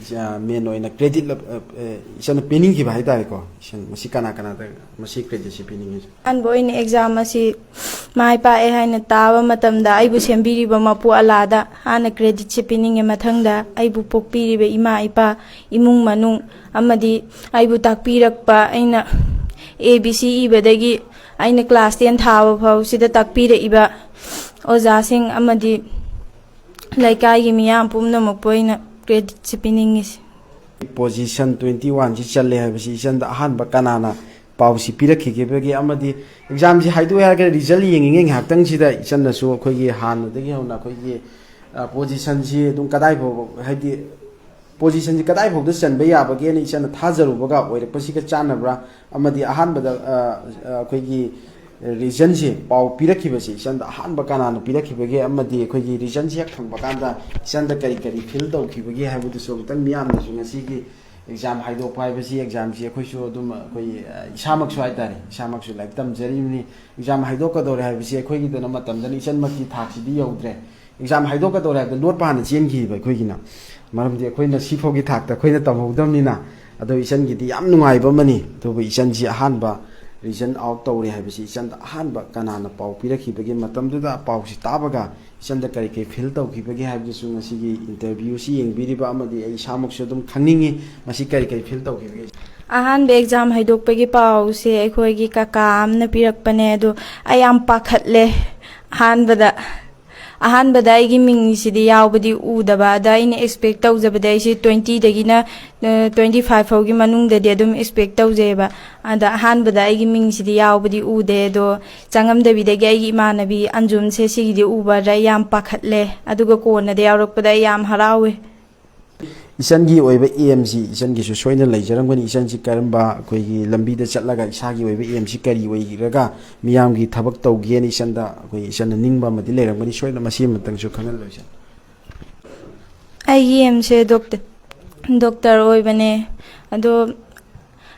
ꯏꯆꯟ main ꯑꯣꯏꯅ credit ꯂꯧ-, ꯑ, ꯑ, ꯏꯆꯟꯅ ꯄꯤꯅꯤꯡꯈꯤꯕ ꯍꯥꯏꯇꯥꯔꯦꯀꯣ꯫ ꯏꯆꯟ, ꯃꯁꯤ ꯀꯅꯥ ꯀꯅꯥꯗ ꯃꯁꯤ creditꯁꯤ ꯄꯤꯅꯤꯡꯉꯤ? ꯑꯍꯥꯟꯕ ꯑꯣꯏꯅ exam ꯑꯁꯤ ꯃꯥꯏ ꯄꯥꯛꯑꯦ ꯍꯥꯏꯅ ꯇꯥꯕ ꯃꯇꯝꯗ ꯑꯩꯕꯨ ꯁꯦꯝꯕꯤꯔꯤꯕ ꯃꯄꯨ ꯑꯂꯥꯗ ꯍꯥꯟꯅ creditꯁꯤ ꯄꯤꯅꯤꯡꯉꯤ꯫ ꯃꯊꯪꯗ ꯑꯩꯕꯨ ꯄꯣꯛꯄꯤꯔꯤꯕ ꯏꯃꯥ ꯏꯄꯥ, ꯏꯃꯨꯡ ꯃꯅꯨꯡ ꯑꯃꯗꯤ ꯑꯩꯕꯨ ꯇꯥꯛꯄꯤꯔꯛꯄ, ꯑꯩꯅ A B C ꯏꯕꯗꯒꯤ ꯑꯩꯅ class ten ꯊꯥꯕ ꯐꯥꯎ ꯁꯤꯗ ꯇꯥꯛꯄꯤꯔꯛꯏꯕ ꯑꯣꯖꯥꯁꯤꯡ ꯑꯃꯗꯤ ꯂꯩꯀꯥꯏꯒꯤ ꯃꯤꯌꯥꯝ ꯄꯨꯝꯅꯃꯛꯄꯨ ꯑꯩꯅ creditꯁꯤ ꯄꯤꯅꯤꯡꯉꯤꯁꯤ꯫ Position twenty oneꯁꯤ ꯆꯜꯂꯦ ꯍꯥꯏꯕꯁꯤ ꯏꯆꯟꯗ ꯑꯍꯥꯟꯕ ꯀꯅꯥꯅ ꯄꯥꯎꯁꯤ ꯄꯤꯔꯛꯈꯤꯒꯦ? ꯑꯃꯗꯤ examꯁꯤ ꯍꯥꯏꯗꯣꯛꯑꯦ ꯍꯥꯏꯔꯒ result ꯌꯦꯡꯉꯤꯉꯩ ꯉꯥꯏꯍꯥꯛꯇꯪꯁꯤꯗ ꯏꯆꯟꯅꯁꯨ ꯑꯩꯈꯣꯏꯒꯤ ꯍꯥꯟꯅꯗꯒꯤ ꯍꯧꯅ ꯑꯩꯈꯣꯏꯒꯤ, ꯑ, positionꯁꯤ ꯑꯗꯨꯝ ꯀꯗꯥꯏ ꯐꯥꯎꯕ, ꯍꯥꯏꯗꯤ positionꯁꯤ ꯀꯗꯥꯏ ꯐꯥꯎꯗ ꯆꯟꯕ ꯌꯥꯕꯒꯦꯅ ꯏꯆꯟꯅ ꯊꯥꯖꯔꯨꯕꯒ ꯑꯣꯏꯔꯛꯄꯁꯤꯒ ꯆꯥꯟꯅꯕ꯭ꯔꯥ? ꯑꯃꯗꯤ ꯑꯍꯥꯟꯕꯗ, ꯑ, ꯑ, ꯑꯩꯈꯣꯏꯒꯤ reasonꯁꯤ, ꯄꯥꯎ ꯄꯤꯔꯛꯈꯤꯕꯁꯤ ꯏꯆꯟꯗ ꯑꯍꯥꯟꯕ ꯀꯅꯥꯅ ꯄꯤꯔꯛꯈꯤꯕꯒꯦ? ꯑꯃꯗꯤ ꯑꯩꯈꯣꯏꯒꯤ reasonꯁꯤ ꯍꯦꯛ ꯐꯪꯕ ꯀꯥꯟꯗ ꯏꯆꯟꯗ ꯀꯔꯤ ꯀꯔꯤ feel ꯇꯧꯈꯤꯕꯒꯦ ꯍꯥꯏꯕꯗꯨꯁꯨ ꯑꯃꯨꯛꯇꯪ ꯃꯤꯌꯥꯝꯅꯁꯨ, ꯉꯁꯤꯒꯤ exam ꯍꯥꯏꯗꯣꯛꯄ ꯍꯥꯏꯕꯁꯤ, examꯁꯤ ꯑꯩꯈꯣꯏꯁꯨ ꯑꯗꯨꯝ, ꯑꯩꯈꯣꯏ, ꯑ, ꯏꯁꯥꯃꯛꯁꯨ ꯍꯥꯏꯇꯥꯔꯦ, ꯏꯁꯥꯃꯛꯁꯨ ꯂꯥꯏꯔꯤꯛ ꯇꯝꯖꯔꯤꯕꯅꯤ꯫ Exam ꯍꯥꯏꯗꯣꯛꯀꯗꯧꯔꯦ ꯍꯥꯏꯕꯁꯤ ꯑꯩꯈꯣꯏꯒꯤꯗꯅ ꯃꯇꯝꯗꯅ ꯏꯆꯟꯃꯛꯇꯤ ꯊꯥꯛꯁꯤꯗꯤ ꯌꯧꯗ꯭ꯔꯦ꯫ Exam ꯍꯥꯏꯗꯣꯛꯀꯗꯧꯔꯦ ꯍꯥꯏꯕꯗ ꯂꯣꯠꯄ ꯍꯥꯟꯅ ꯆꯦꯟꯈꯤꯕ ꯑꯩꯈꯣꯏꯒꯤꯅ꯫ ꯃꯔꯝꯗꯤ ꯑꯩꯈꯣꯏꯅ ꯁꯤꯐꯥꯎꯒꯤ ꯊꯥꯛꯇ ꯑꯩꯈꯣꯏꯅ ꯇꯝꯍꯧꯗꯕꯅꯤꯅ꯫ ꯑꯗꯣ ꯏꯆꯟꯒꯤꯗꯤ ꯌꯥꯝ ꯅꯨꯡꯉꯥꯏꯕ ꯑꯃꯅꯤ꯫ ꯑꯗꯨꯕꯨ ꯏꯆꯟꯁꯤ ꯑꯍꯥꯟꯕ result out ꯇꯧꯔꯦ ꯍꯥꯏꯕꯁꯤ ꯏꯆꯟꯗ ꯑꯍꯥꯟꯕ ꯀꯅꯥꯅ ꯄꯥꯎ ꯄꯤꯔꯛꯈꯤꯕꯒꯦ? ꯃꯇꯝꯗꯨꯗ ꯄꯥꯎꯁꯤ ꯇꯥꯕꯒ ꯏꯆꯟꯗ ꯀꯔꯤ ꯀꯔꯤ feel ꯇꯧꯈꯤꯕꯒꯦ ꯍꯥꯏꯕꯗꯨꯁꯨ ꯉꯁꯤꯒꯤ interviewꯁꯤ ꯌꯦꯡꯕꯤꯔꯤꯕ ꯑꯃꯗꯤ ꯑꯩ ꯏꯁꯥꯃꯛꯁꯨ ꯑꯗꯨꯝ ꯈꯪꯅꯤꯡꯉꯤ, ꯃꯁꯤ ꯀꯔꯤ ꯀꯔꯤ feel ꯇꯧꯈꯤꯕꯒꯦ? ꯑꯍꯥꯟꯕ exam ꯍꯥꯏꯗꯣꯛꯄꯒꯤ ꯄꯥꯎꯁꯦ ꯑꯩꯈꯣꯏꯒꯤ ꯀꯀꯥ ꯑꯃꯅ ꯄꯤꯔꯛꯄꯅꯦ꯫ ꯑꯗꯣ ꯑꯩ ꯌꯥꯝ ꯄꯥꯈꯠꯂꯦ꯫ ꯑꯍꯥꯟꯕꯗ, ꯑꯍꯥꯟꯕꯗ ꯑꯩꯒꯤ ꯃꯤꯡꯁꯤꯗꯤ ꯌꯥꯎꯕꯗꯤ ꯎꯗꯕ꯫ ꯑꯗ ꯑꯩꯅ expect ꯇꯧꯖꯕꯗ ꯑꯩꯁꯦ twentyꯗꯒꯤꯅ, ꯑ, twenty five ꯐꯥꯎꯒꯤ ꯃꯅꯨꯡꯗꯗꯤ ꯑꯗꯨꯝ expect ꯇꯧꯖꯩꯑꯕ꯫ ꯑꯗ ꯑꯍꯥꯟꯕꯗ ꯑꯩꯒꯤ ꯃꯤꯡꯁꯤꯗꯤ ꯌꯥꯎꯕꯗꯤ ꯎꯗꯦ꯫ ꯑꯗꯣ ꯆꯪꯉꯝꯗꯕꯤꯗꯒꯤ ꯑꯩꯒꯤ ꯏꯃꯥꯟꯅꯕꯤ ꯑꯟꯖꯨꯝꯁꯦ ꯁꯤꯒꯤꯗꯤ ꯎꯕꯗ ꯑꯩ ꯌꯥꯝ ꯄꯥꯈꯠꯂꯦ꯫ ꯑꯗꯨꯒ ꯀꯣꯟꯅꯗ ꯌꯥꯎꯔꯛꯄꯗ ꯑꯩ ꯌꯥꯝ ꯍꯔꯥꯎꯋꯦ꯫ ꯏꯆꯟꯒꯤ ꯑꯣꯏꯕ ꯑꯦꯝꯁꯤ ꯏꯆꯟꯒꯤꯁꯨ ꯁꯣꯏꯗꯅ ꯂꯩꯖꯔꯝꯒꯅꯤ꯫ ꯏꯆꯟꯁꯤ ꯀꯔꯝꯕ ꯑꯩꯈꯣꯏꯒꯤ ꯂꯝꯕꯤꯗ ꯆꯠꯂꯒ ꯏꯁꯥꯒꯤ ꯑꯣꯏꯕ ꯑꯦꯝꯁꯤ ꯀꯔꯤ ꯑꯣꯏꯔꯒ ꯃꯤꯌꯥꯝꯒꯤ ꯊꯕꯛ ꯇꯧꯒꯦꯅ ꯏꯆꯟꯗ ꯑꯩꯈꯣꯏ ꯏꯆꯟꯅ ꯅꯤꯡꯕ ꯑꯃꯗꯤ ꯂꯩꯔꯝꯒꯅꯤ꯫ ꯁꯣꯏꯗꯅ ꯃꯁꯤ ꯑꯃꯇꯪꯁꯨ ꯈꯪꯍꯜꯂꯣ ꯏꯆꯟ꯫ ꯑꯩꯒꯤ ꯑꯦꯝꯁꯦ ꯗꯣꯛꯇꯔ, ꯗꯣꯛꯇꯔ ꯑꯣꯏꯕꯅꯦ꯫ ꯑꯗꯣ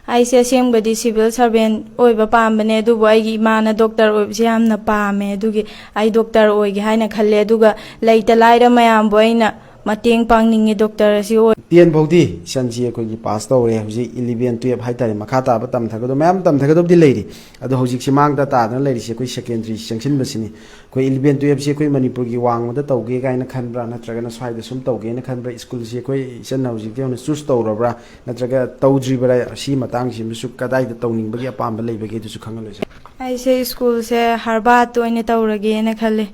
ꯑꯩꯁꯦ ꯑꯁꯦꯡꯕꯗꯤ ꯁꯤꯚꯤꯜ ꯁꯥꯔꯚꯦꯟ ꯑꯣꯏꯕ ꯄꯥꯝꯕꯅꯦ, ꯑꯗꯨꯕꯨ ꯑꯩꯒꯤ ꯏꯃꯥꯅ ꯗꯣꯛꯇꯔ ꯑꯣꯏꯕꯁꯦ ꯌꯥꯝꯅ ꯄꯥꯝꯃꯦ, ꯑꯗꯨꯒꯤ ꯑꯩ ꯗꯣꯛꯇꯔ ꯑꯣꯏꯒꯦ ꯍꯥꯏꯅ ꯈꯜꯂꯦ꯫ ꯑꯗꯨꯒ ꯂꯩꯇ ꯂꯥꯏꯔ ꯃꯌꯥꯝꯕꯨ ꯑꯩꯅ ꯃꯇꯦꯡ ꯄꯥꯡꯅꯤꯡꯉꯤ, ꯗꯣꯛꯇꯔ ꯑꯁꯤ ꯑꯣꯏ꯫ ꯇꯦꯟ ꯐꯥꯎꯗꯤ ꯏꯆꯟꯁꯤ ꯑꯩꯈꯣꯏꯒꯤ ꯄꯥꯁ ꯇꯧꯔꯦ꯫ ꯍꯧꯖꯤꯛ ꯏꯂꯤꯚꯦꯟ ꯇꯨꯌꯦꯜꯞ ꯍꯥꯏꯇꯥꯔꯦ, ꯃꯈꯥ ꯇꯥꯕ ꯇꯝꯊꯒꯗꯕ ꯃꯌꯥꯝ ꯇꯝꯊꯒꯗꯕꯗꯤ ꯂꯩꯔꯤ꯫ ꯑꯗꯣ ꯍꯧꯖꯤꯛꯁꯤ ꯃꯥꯡꯗ ꯇꯥꯗꯅ ꯂꯩꯔꯤꯁꯦ ꯑꯩꯈꯣꯏ ꯁꯦꯀꯦꯟꯗꯔꯤ ꯆꯪꯁꯤꯟꯕꯁꯤꯅꯤ꯫ ꯑꯩꯈꯣꯏ ꯏꯂꯤꯚꯦꯟ ꯇꯨꯌꯦꯜꯞꯁꯤ ꯑꯩꯈꯣꯏ ꯃꯅꯤꯄꯨꯔꯒꯤ ꯋꯥꯡꯃꯗ ꯇꯧꯒꯦ ꯀꯥꯏꯅ ꯈꯟꯕ꯭ꯔꯥ, ꯅꯠꯇ꯭ꯔꯒꯅ ꯁ꯭ꯋꯥꯏꯗ ꯁꯨꯝ ꯇꯧꯒꯦꯅ ꯈꯟꯕ꯭ꯔꯥ? ꯁ꯭ꯀꯨꯜꯁꯤ ꯑꯩꯈꯣꯏ ꯏꯆꯟꯅ ꯍꯧꯖꯤꯛꯇꯤ ꯍꯧꯅ ꯆꯨꯁ ꯇꯧꯔꯕ꯭ꯔꯥ, ꯅꯠꯇ꯭ꯔꯒ ꯇꯧꯗ꯭ꯔꯤꯕ꯭ꯔꯥ? ꯑꯁꯤ ꯃꯇꯥꯡꯁꯤꯃꯁꯨ ꯀꯗꯥꯏꯗ ꯇꯧꯅꯤꯡꯕꯒꯤ ꯑꯄꯥꯝꯕ ꯂꯩꯕꯒꯦ, ꯑꯗꯨꯁꯨ ꯈꯪꯍꯜꯂꯣꯏꯁꯦ꯫ ꯑꯩꯁꯦ ꯁ꯭ꯀꯨꯜꯁꯦ ꯍꯔꯕꯥꯔꯠꯇ ꯑꯣꯏꯅ ꯇꯧꯔꯒꯦꯅ ꯈꯜꯂꯦ꯫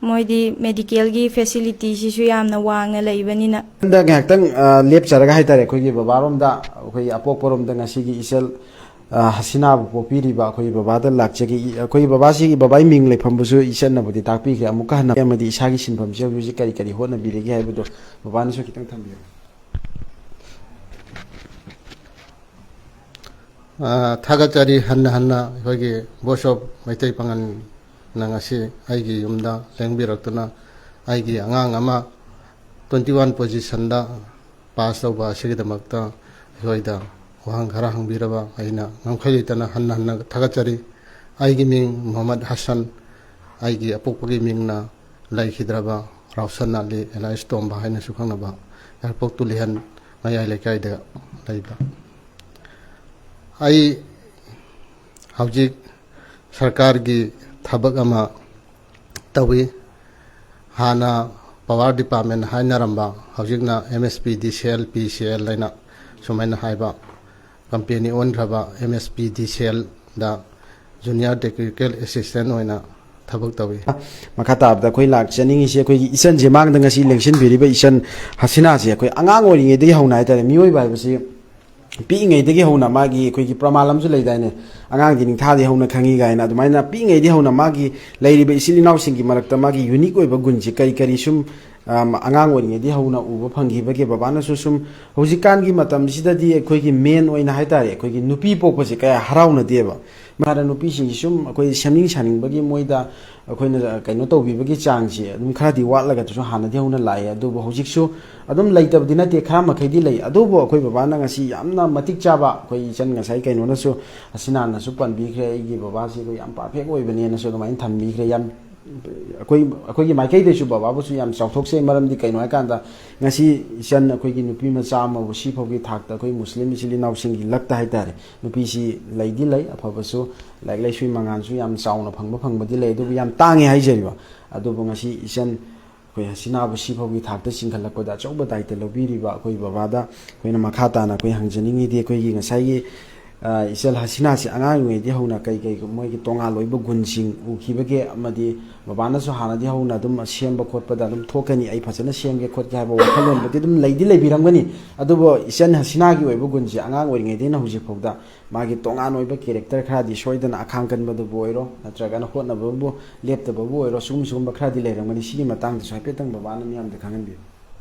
ꯃꯣꯏꯗꯤ ꯃꯦꯗꯤꯀꯦꯜꯒꯤ ꯐꯦꯁꯤꯂꯤꯇꯤꯁꯤꯁꯨ ꯌꯥꯝꯅ ꯋꯥꯡꯅ ꯂꯩꯕꯅꯤꯅ꯫ ꯍꯟꯗꯛ ꯉꯥꯏꯍꯥꯛꯇꯪ, ꯑ, ꯂꯦꯞꯆꯔꯒ ꯍꯥꯏꯇꯥꯔꯦ, ꯑꯩꯈꯣꯏꯒꯤ ꯕꯕꯥꯔꯣꯝꯗ, ꯑꯩꯈꯣꯏ ꯑꯄꯣꯛꯄꯔꯣꯝꯗ ꯉꯁꯤꯒꯤ ꯏꯆꯜ, ꯑ, ꯍꯁꯤꯅꯥꯕꯨ ꯄꯣꯛꯄꯤꯔꯤꯕ ꯑꯩꯈꯣꯏꯒꯤ ꯕꯕꯥꯗ ꯂꯥꯛꯆꯒꯦ꯫ ꯏ-, ꯑꯩꯈꯣꯏꯒꯤ ꯕꯕꯥꯁꯤꯒꯤ, ꯕꯕꯥꯒꯤ ꯃꯤꯡ ꯂꯩꯐꯝꯕꯨꯁꯨ ꯏꯆꯟꯅꯕꯨꯗꯤ ꯇꯥꯛꯄꯤꯈ꯭ꯔꯦ꯫ ꯑꯃꯨꯛꯀ ꯍꯟꯅ ꯑꯃꯗꯤ ꯏꯁꯥꯒꯤ ꯁꯤꯟꯐꯝꯁꯦ ꯍꯧꯖꯤꯛ ꯍꯧꯖꯤꯛ ꯀꯔꯤ ꯀꯔꯤ ꯍꯣꯠꯅꯕꯤꯔꯤꯒꯦ ꯍꯥꯏꯕꯗꯣ ꯕꯕꯥꯅꯁꯨ ꯈꯤꯇꯪ ꯊꯝꯕꯤꯌꯨ꯫ ꯑ, ꯊꯥꯒꯠꯆꯔꯤ ꯍꯟꯅ ꯍꯟꯅ ꯑꯩꯈꯣꯏꯒꯤ Voice of ꯃꯩꯇꯩ ꯄꯥꯉꯜꯅ ꯉꯁꯤ ꯑꯩꯒꯤ ꯌꯨꯝꯗ ꯂꯦꯡꯕꯤꯔꯛꯇꯨꯅ ꯑꯩꯒꯤ ꯑꯉꯥꯡ ꯑꯃ twenty one positionꯗ ꯄꯥꯁ ꯇꯧꯕ ꯑꯁꯤꯒꯤꯗꯃꯛꯇ ꯑꯩꯈꯣꯏꯗ ꯋꯥꯍꯪ ꯈꯔ ꯍꯪꯕꯤꯔꯕ ꯑꯩꯅ ꯉꯝꯈꯩ ꯂꯩꯇꯅ ꯍꯟꯅ ꯍꯟꯅ ꯊꯥꯒꯠꯆꯔꯤ꯫ ꯑꯩꯒꯤ ꯃꯤꯡ ꯃꯨꯍꯝꯃꯗ ꯍꯁꯟ, ꯑꯩꯒꯤ ꯑꯄꯣꯛꯄꯒꯤ ꯃꯤꯡꯅ ꯂꯩꯈꯤꯗ꯭ꯔꯕ ꯔꯥꯎꯁꯟ ꯑꯂꯤ ꯑꯦꯂꯥꯏꯁ ꯇꯣꯝꯕ ꯍꯥꯏꯅꯁꯨ ꯈꯪꯅꯕ, ꯌꯥꯏꯔꯤꯄꯣꯛ ꯇꯨꯂꯤꯍꯟ ꯃꯌꯥꯏ ꯂꯩꯀꯥꯏꯗ ꯂꯩꯕ꯫ ꯑꯩ ꯍꯧꯖꯤꯛ ꯁꯔꯀꯥꯔꯒꯤ ꯊꯕꯛ ꯑꯃ ꯇꯧꯏ꯫ ꯍꯥꯟꯅ ꯄꯋꯥꯔ ꯗꯤꯄꯥꯔꯠꯃꯦꯟ ꯍꯥꯏꯅꯔꯝꯕ, ꯍꯧꯖꯤꯛꯅ ꯑꯦꯝ ꯑꯦꯁ ꯄꯤ ꯗꯤ ꯁꯤ ꯑꯦꯜ, ꯄꯤ ꯁꯤ ꯑꯦꯜ ꯍꯥꯏꯅ ꯁꯨꯃꯥꯏꯅ ꯍꯥꯏꯕ ꯀꯝꯄꯦꯅꯤ ꯑꯣꯟꯈ꯭ꯔꯕ ꯑꯦꯝ ꯑꯦꯁ ꯄꯤ ꯗꯤ ꯁꯤ ꯑꯦꯜꯗ ꯖꯨꯅꯤꯌꯔ ꯇꯦꯛꯅꯤꯀꯦꯜ ꯑꯦꯁꯤꯁꯇꯦꯟ ꯑꯣꯏꯅ ꯊꯕꯛ ꯇꯧꯏ꯫ ꯃꯈꯥ ꯇꯥꯕꯗ ꯑꯩꯈꯣꯏ ꯂꯥꯛꯆꯅꯤꯡꯉꯤꯁꯤ ꯑꯩꯈꯣꯏꯒꯤ ꯏꯆꯟꯁꯦ, ꯃꯥꯡꯗ ꯉꯁꯤ ꯂꯦꯡꯁꯤꯟꯕꯤꯔꯤꯕ ꯏꯆꯟ ꯍꯁꯤꯅꯥꯁꯦ꯫ ꯑꯩꯈꯣꯏ ꯑꯉꯥꯡ ꯑꯣꯏꯔꯤꯉꯩꯗꯒꯤ ꯍꯧꯅ ꯍꯥꯏꯇꯥꯔꯦ, ꯃꯤꯑꯣꯏꯕ ꯍꯥꯏꯕꯁꯤ ꯄꯤꯛꯏꯉꯩꯗꯒꯤ ꯍꯧꯅ ꯃꯥꯒꯤ ꯑꯩꯈꯣꯏꯒꯤ ꯄ꯭ꯔꯃꯥꯟ ꯑꯃꯁꯨ ꯂꯩꯗꯥꯏꯅꯦ, "ꯑꯉꯥꯡꯗꯤ ꯅꯤꯡꯊꯥꯗꯤ ꯍꯧꯅ ꯈꯪꯉꯤ" ꯀꯥꯏꯅ꯫ ꯑꯗꯨꯃꯥꯏꯅ ꯄꯤꯛꯏꯉꯩꯗꯒꯤ ꯍꯧꯅ ꯃꯥꯒꯤ ꯂꯩꯔꯤꯕ ꯏꯆꯤꯜ ꯏꯅꯥꯎꯁꯤꯡꯒꯤ ꯃꯔꯛꯇ ꯃꯥꯒꯤ ꯌꯨꯅꯤꯛ ꯑꯣꯏꯕ ꯒꯨꯟꯁꯦ ꯀꯔꯤ ꯀꯔꯤ ꯁꯨꯝ ꯑꯉꯥꯡ ꯑꯣꯏꯔꯤꯉꯩꯗꯒꯤ ꯍꯧꯅ ꯎꯕ ꯐꯪꯈꯤꯕꯒꯤ, ꯕꯕꯥꯅꯁꯨ ꯁꯨꯝ, ꯍꯧꯖꯤꯛꯀꯥꯟꯒꯤ ꯃꯇꯝꯁꯤꯗꯗꯤ ꯑꯩꯈꯣꯏꯒꯤ ꯃꯦꯟ ꯑꯣꯏꯅ ꯍꯥꯏꯇꯥꯔꯦ, ꯑꯩꯈꯣꯏꯒꯤ ꯅꯨꯄꯤ ꯄꯣꯛꯄꯁꯦ ꯀꯌꯥ ꯍꯔꯥꯎꯅꯗꯦꯕ꯫ ꯃꯥꯅ ꯅꯨꯄꯤꯁꯤꯡꯁꯤ ꯁꯨꯝ ꯑꯩꯈꯣꯏ ꯁꯦꯝꯅꯤꯡ ꯁꯥꯅꯤꯡꯕꯒꯤ, ꯃꯣꯏꯗ ꯑꯩꯈꯣꯏꯅ ꯀꯩꯅꯣ ꯇꯧꯕꯤꯕꯒꯤ ꯆꯥꯡꯁꯤ ꯑꯗꯨꯝ ꯈꯔꯗꯤ ꯋꯥꯠꯂꯒꯁꯨ ꯍꯥꯟꯅꯗꯤ ꯍꯧꯅ ꯂꯥꯛꯑꯦ꯫ ꯑꯗꯨꯕꯨ ꯍꯧꯖꯤꯛꯁꯨ ꯑꯗꯨꯝ ꯂꯩꯇꯕꯗꯤ ꯅꯠꯇꯦ, ꯈꯔ ꯃꯈꯩꯗꯤ ꯂꯩ꯫ ꯑꯗꯨꯕꯨ ꯑꯩꯈꯣꯏ ꯕꯕꯥꯅ ꯉꯁꯤ ꯌꯥꯝꯅ ꯃꯇꯤꯛ ꯆꯥꯕ, ꯑꯩꯈꯣꯏ ꯏꯆꯟ ꯉꯁꯥꯏ ꯀꯩꯅꯣꯅꯁꯨ, ꯍꯁꯤꯅꯥꯅꯁꯨ ꯄꯟꯕꯤꯈ꯭ꯔꯦ, ꯑꯩꯒꯤ ꯕꯕꯥꯁꯤ ꯑꯩꯈꯣꯏ ꯌꯥꯝ ꯄꯔꯐꯦꯛ ꯑꯣꯏꯕꯅꯦꯅꯁꯨ ꯑꯗꯨꯃꯥꯏꯅ ꯊꯝꯕꯤꯈ꯭ꯔꯦ꯫ ꯌꯥꯝ ꯑꯩꯈꯣꯏ, ꯑꯩꯈꯣꯏꯒꯤ ꯃꯥꯏꯀꯩꯗꯁꯨ ꯕꯕꯥꯕꯨꯁꯨ ꯌꯥꯝ ꯆꯥꯎꯊꯣꯛꯆꯩ꯫ ꯃꯔꯝꯗꯤ ꯀꯩꯅꯣ ꯍꯥꯏꯀꯥꯟꯗ, ꯉꯁꯤ ꯏꯆꯟ ꯑꯩꯈꯣꯏꯒꯤ ꯅꯨꯄꯤ ꯃꯆꯥ ꯑꯃꯕꯨ ꯁꯤꯐꯥꯎꯒꯤ ꯊꯥꯛꯇ ꯑꯩꯈꯣꯏ ꯃꯨꯁꯂꯤꯝ ꯏꯆꯤꯜ ꯏꯅꯥꯎꯁꯤꯡꯒꯤ ꯂꯛꯇ ꯍꯥꯏꯇꯥꯔꯦ, ꯅꯨꯄꯤꯁꯤ ꯂꯩꯗꯤ ꯂꯩ, ꯑꯐꯕꯁꯨ, ꯂꯥꯏꯔꯤꯛ ꯂꯥꯏꯁꯨꯒꯤ ꯃꯉꯥꯜꯁꯨ ꯌꯥꯝ ꯆꯥꯎꯅ ꯐꯪꯕ ꯐꯪꯕꯗꯤ ꯂꯩ, ꯑꯗꯨꯕꯨ ꯌꯥꯝ ꯇꯥꯡꯉꯦ ꯍꯥꯏꯖꯔꯤꯕ꯫ ꯑꯗꯨꯕꯨ ꯉꯁꯤ ꯏꯆꯟ ꯑꯩꯈꯣꯏ ꯍꯁꯤꯅꯥꯕꯨ ꯁꯤꯐꯥꯎꯒꯤ ꯊꯥꯛꯇ ꯆꯤꯡꯈꯠꯂꯛꯄꯗ ꯑꯆꯧꯕ ꯗꯥꯏꯇ ꯂꯧꯕꯤꯔꯤꯕ ꯑꯩꯈꯣꯏ ꯕꯕꯥꯗ ꯑꯩꯈꯣꯏꯅ ꯃꯈꯥ ꯇꯥꯅ ꯑꯩꯈꯣꯏ ꯍꯪꯖꯅꯤꯡꯉꯤꯗꯤ, ꯑꯩꯈꯣꯏꯒꯤ ꯉꯁꯥꯏꯒꯤ, ꯑ, ꯏꯆꯜ ꯍꯁꯤꯅꯥꯁꯤ ꯑꯉꯥꯡ ꯑꯣꯏꯔꯤꯉꯩꯗꯒꯤ ꯍꯧꯅ ꯀꯩ ꯀꯩ ꯃꯣꯏꯒꯤ ꯇꯣꯉꯥꯟ ꯑꯣꯏꯕ ꯒꯨꯟꯁꯤꯡ ꯎꯈꯤꯕꯒꯦ, ꯑꯃꯗꯤ ꯕꯕꯥꯅꯁꯨ ꯍꯥꯟꯅꯗꯤ ꯍꯧꯅ ꯑꯗꯨꯝ ꯁꯦꯝꯕ ꯈꯣꯠꯄꯗ ꯑꯗꯨꯝ ꯊꯣꯛꯀꯅꯤ, ꯑꯩ ꯐꯖꯅ ꯁꯦꯝꯒꯦ ꯈꯣꯠꯀꯦ ꯍꯥꯏꯕ ꯋꯥꯈꯜꯂꯣꯟꯕꯨꯗꯤ ꯑꯗꯨꯝ ꯂꯩꯗꯤ ꯂꯩꯕꯤꯔꯝꯒꯅꯤ꯫ ꯑꯗꯨꯕꯨ ꯏꯆꯟ ꯍꯁꯤꯅꯥꯒꯤ ꯑꯣꯏꯕ ꯒꯨꯟꯁꯦ ꯑꯉꯥꯡ ꯑꯣꯏꯔꯤꯉꯩꯗꯒꯤꯅ ꯍꯧꯖꯤꯛ ꯐꯥꯎꯗ ꯃꯥꯒꯤ ꯇꯣꯉꯥꯟ ꯑꯣꯏꯕ ꯀꯦꯔꯦꯛꯇꯔ ꯈꯔꯗꯤ ꯁꯣꯏꯗꯅ, ꯑꯈꯥꯡ ꯀꯟꯕꯗꯕꯨ ꯑꯣꯏꯔꯣ, ꯅꯠꯇ꯭ꯔꯒꯅ ꯍꯣꯠꯅꯕꯕꯨ ꯂꯦꯞꯇꯕꯕꯨ ꯑꯣꯏꯔꯣ, ꯁꯤꯒꯨꯝ ꯁꯤꯒꯨꯝꯕ ꯈꯔꯗꯤ ꯂꯩꯔꯝꯒꯅꯤ꯫ ꯁꯤꯒꯤ ꯃꯇꯥꯡꯗꯁꯨ ꯍꯥꯏꯐꯦꯠꯇꯪ ꯕꯕꯥꯅ ꯃꯤꯌꯥꯝꯗ ꯈꯪꯍꯟꯕꯤꯌꯨ꯫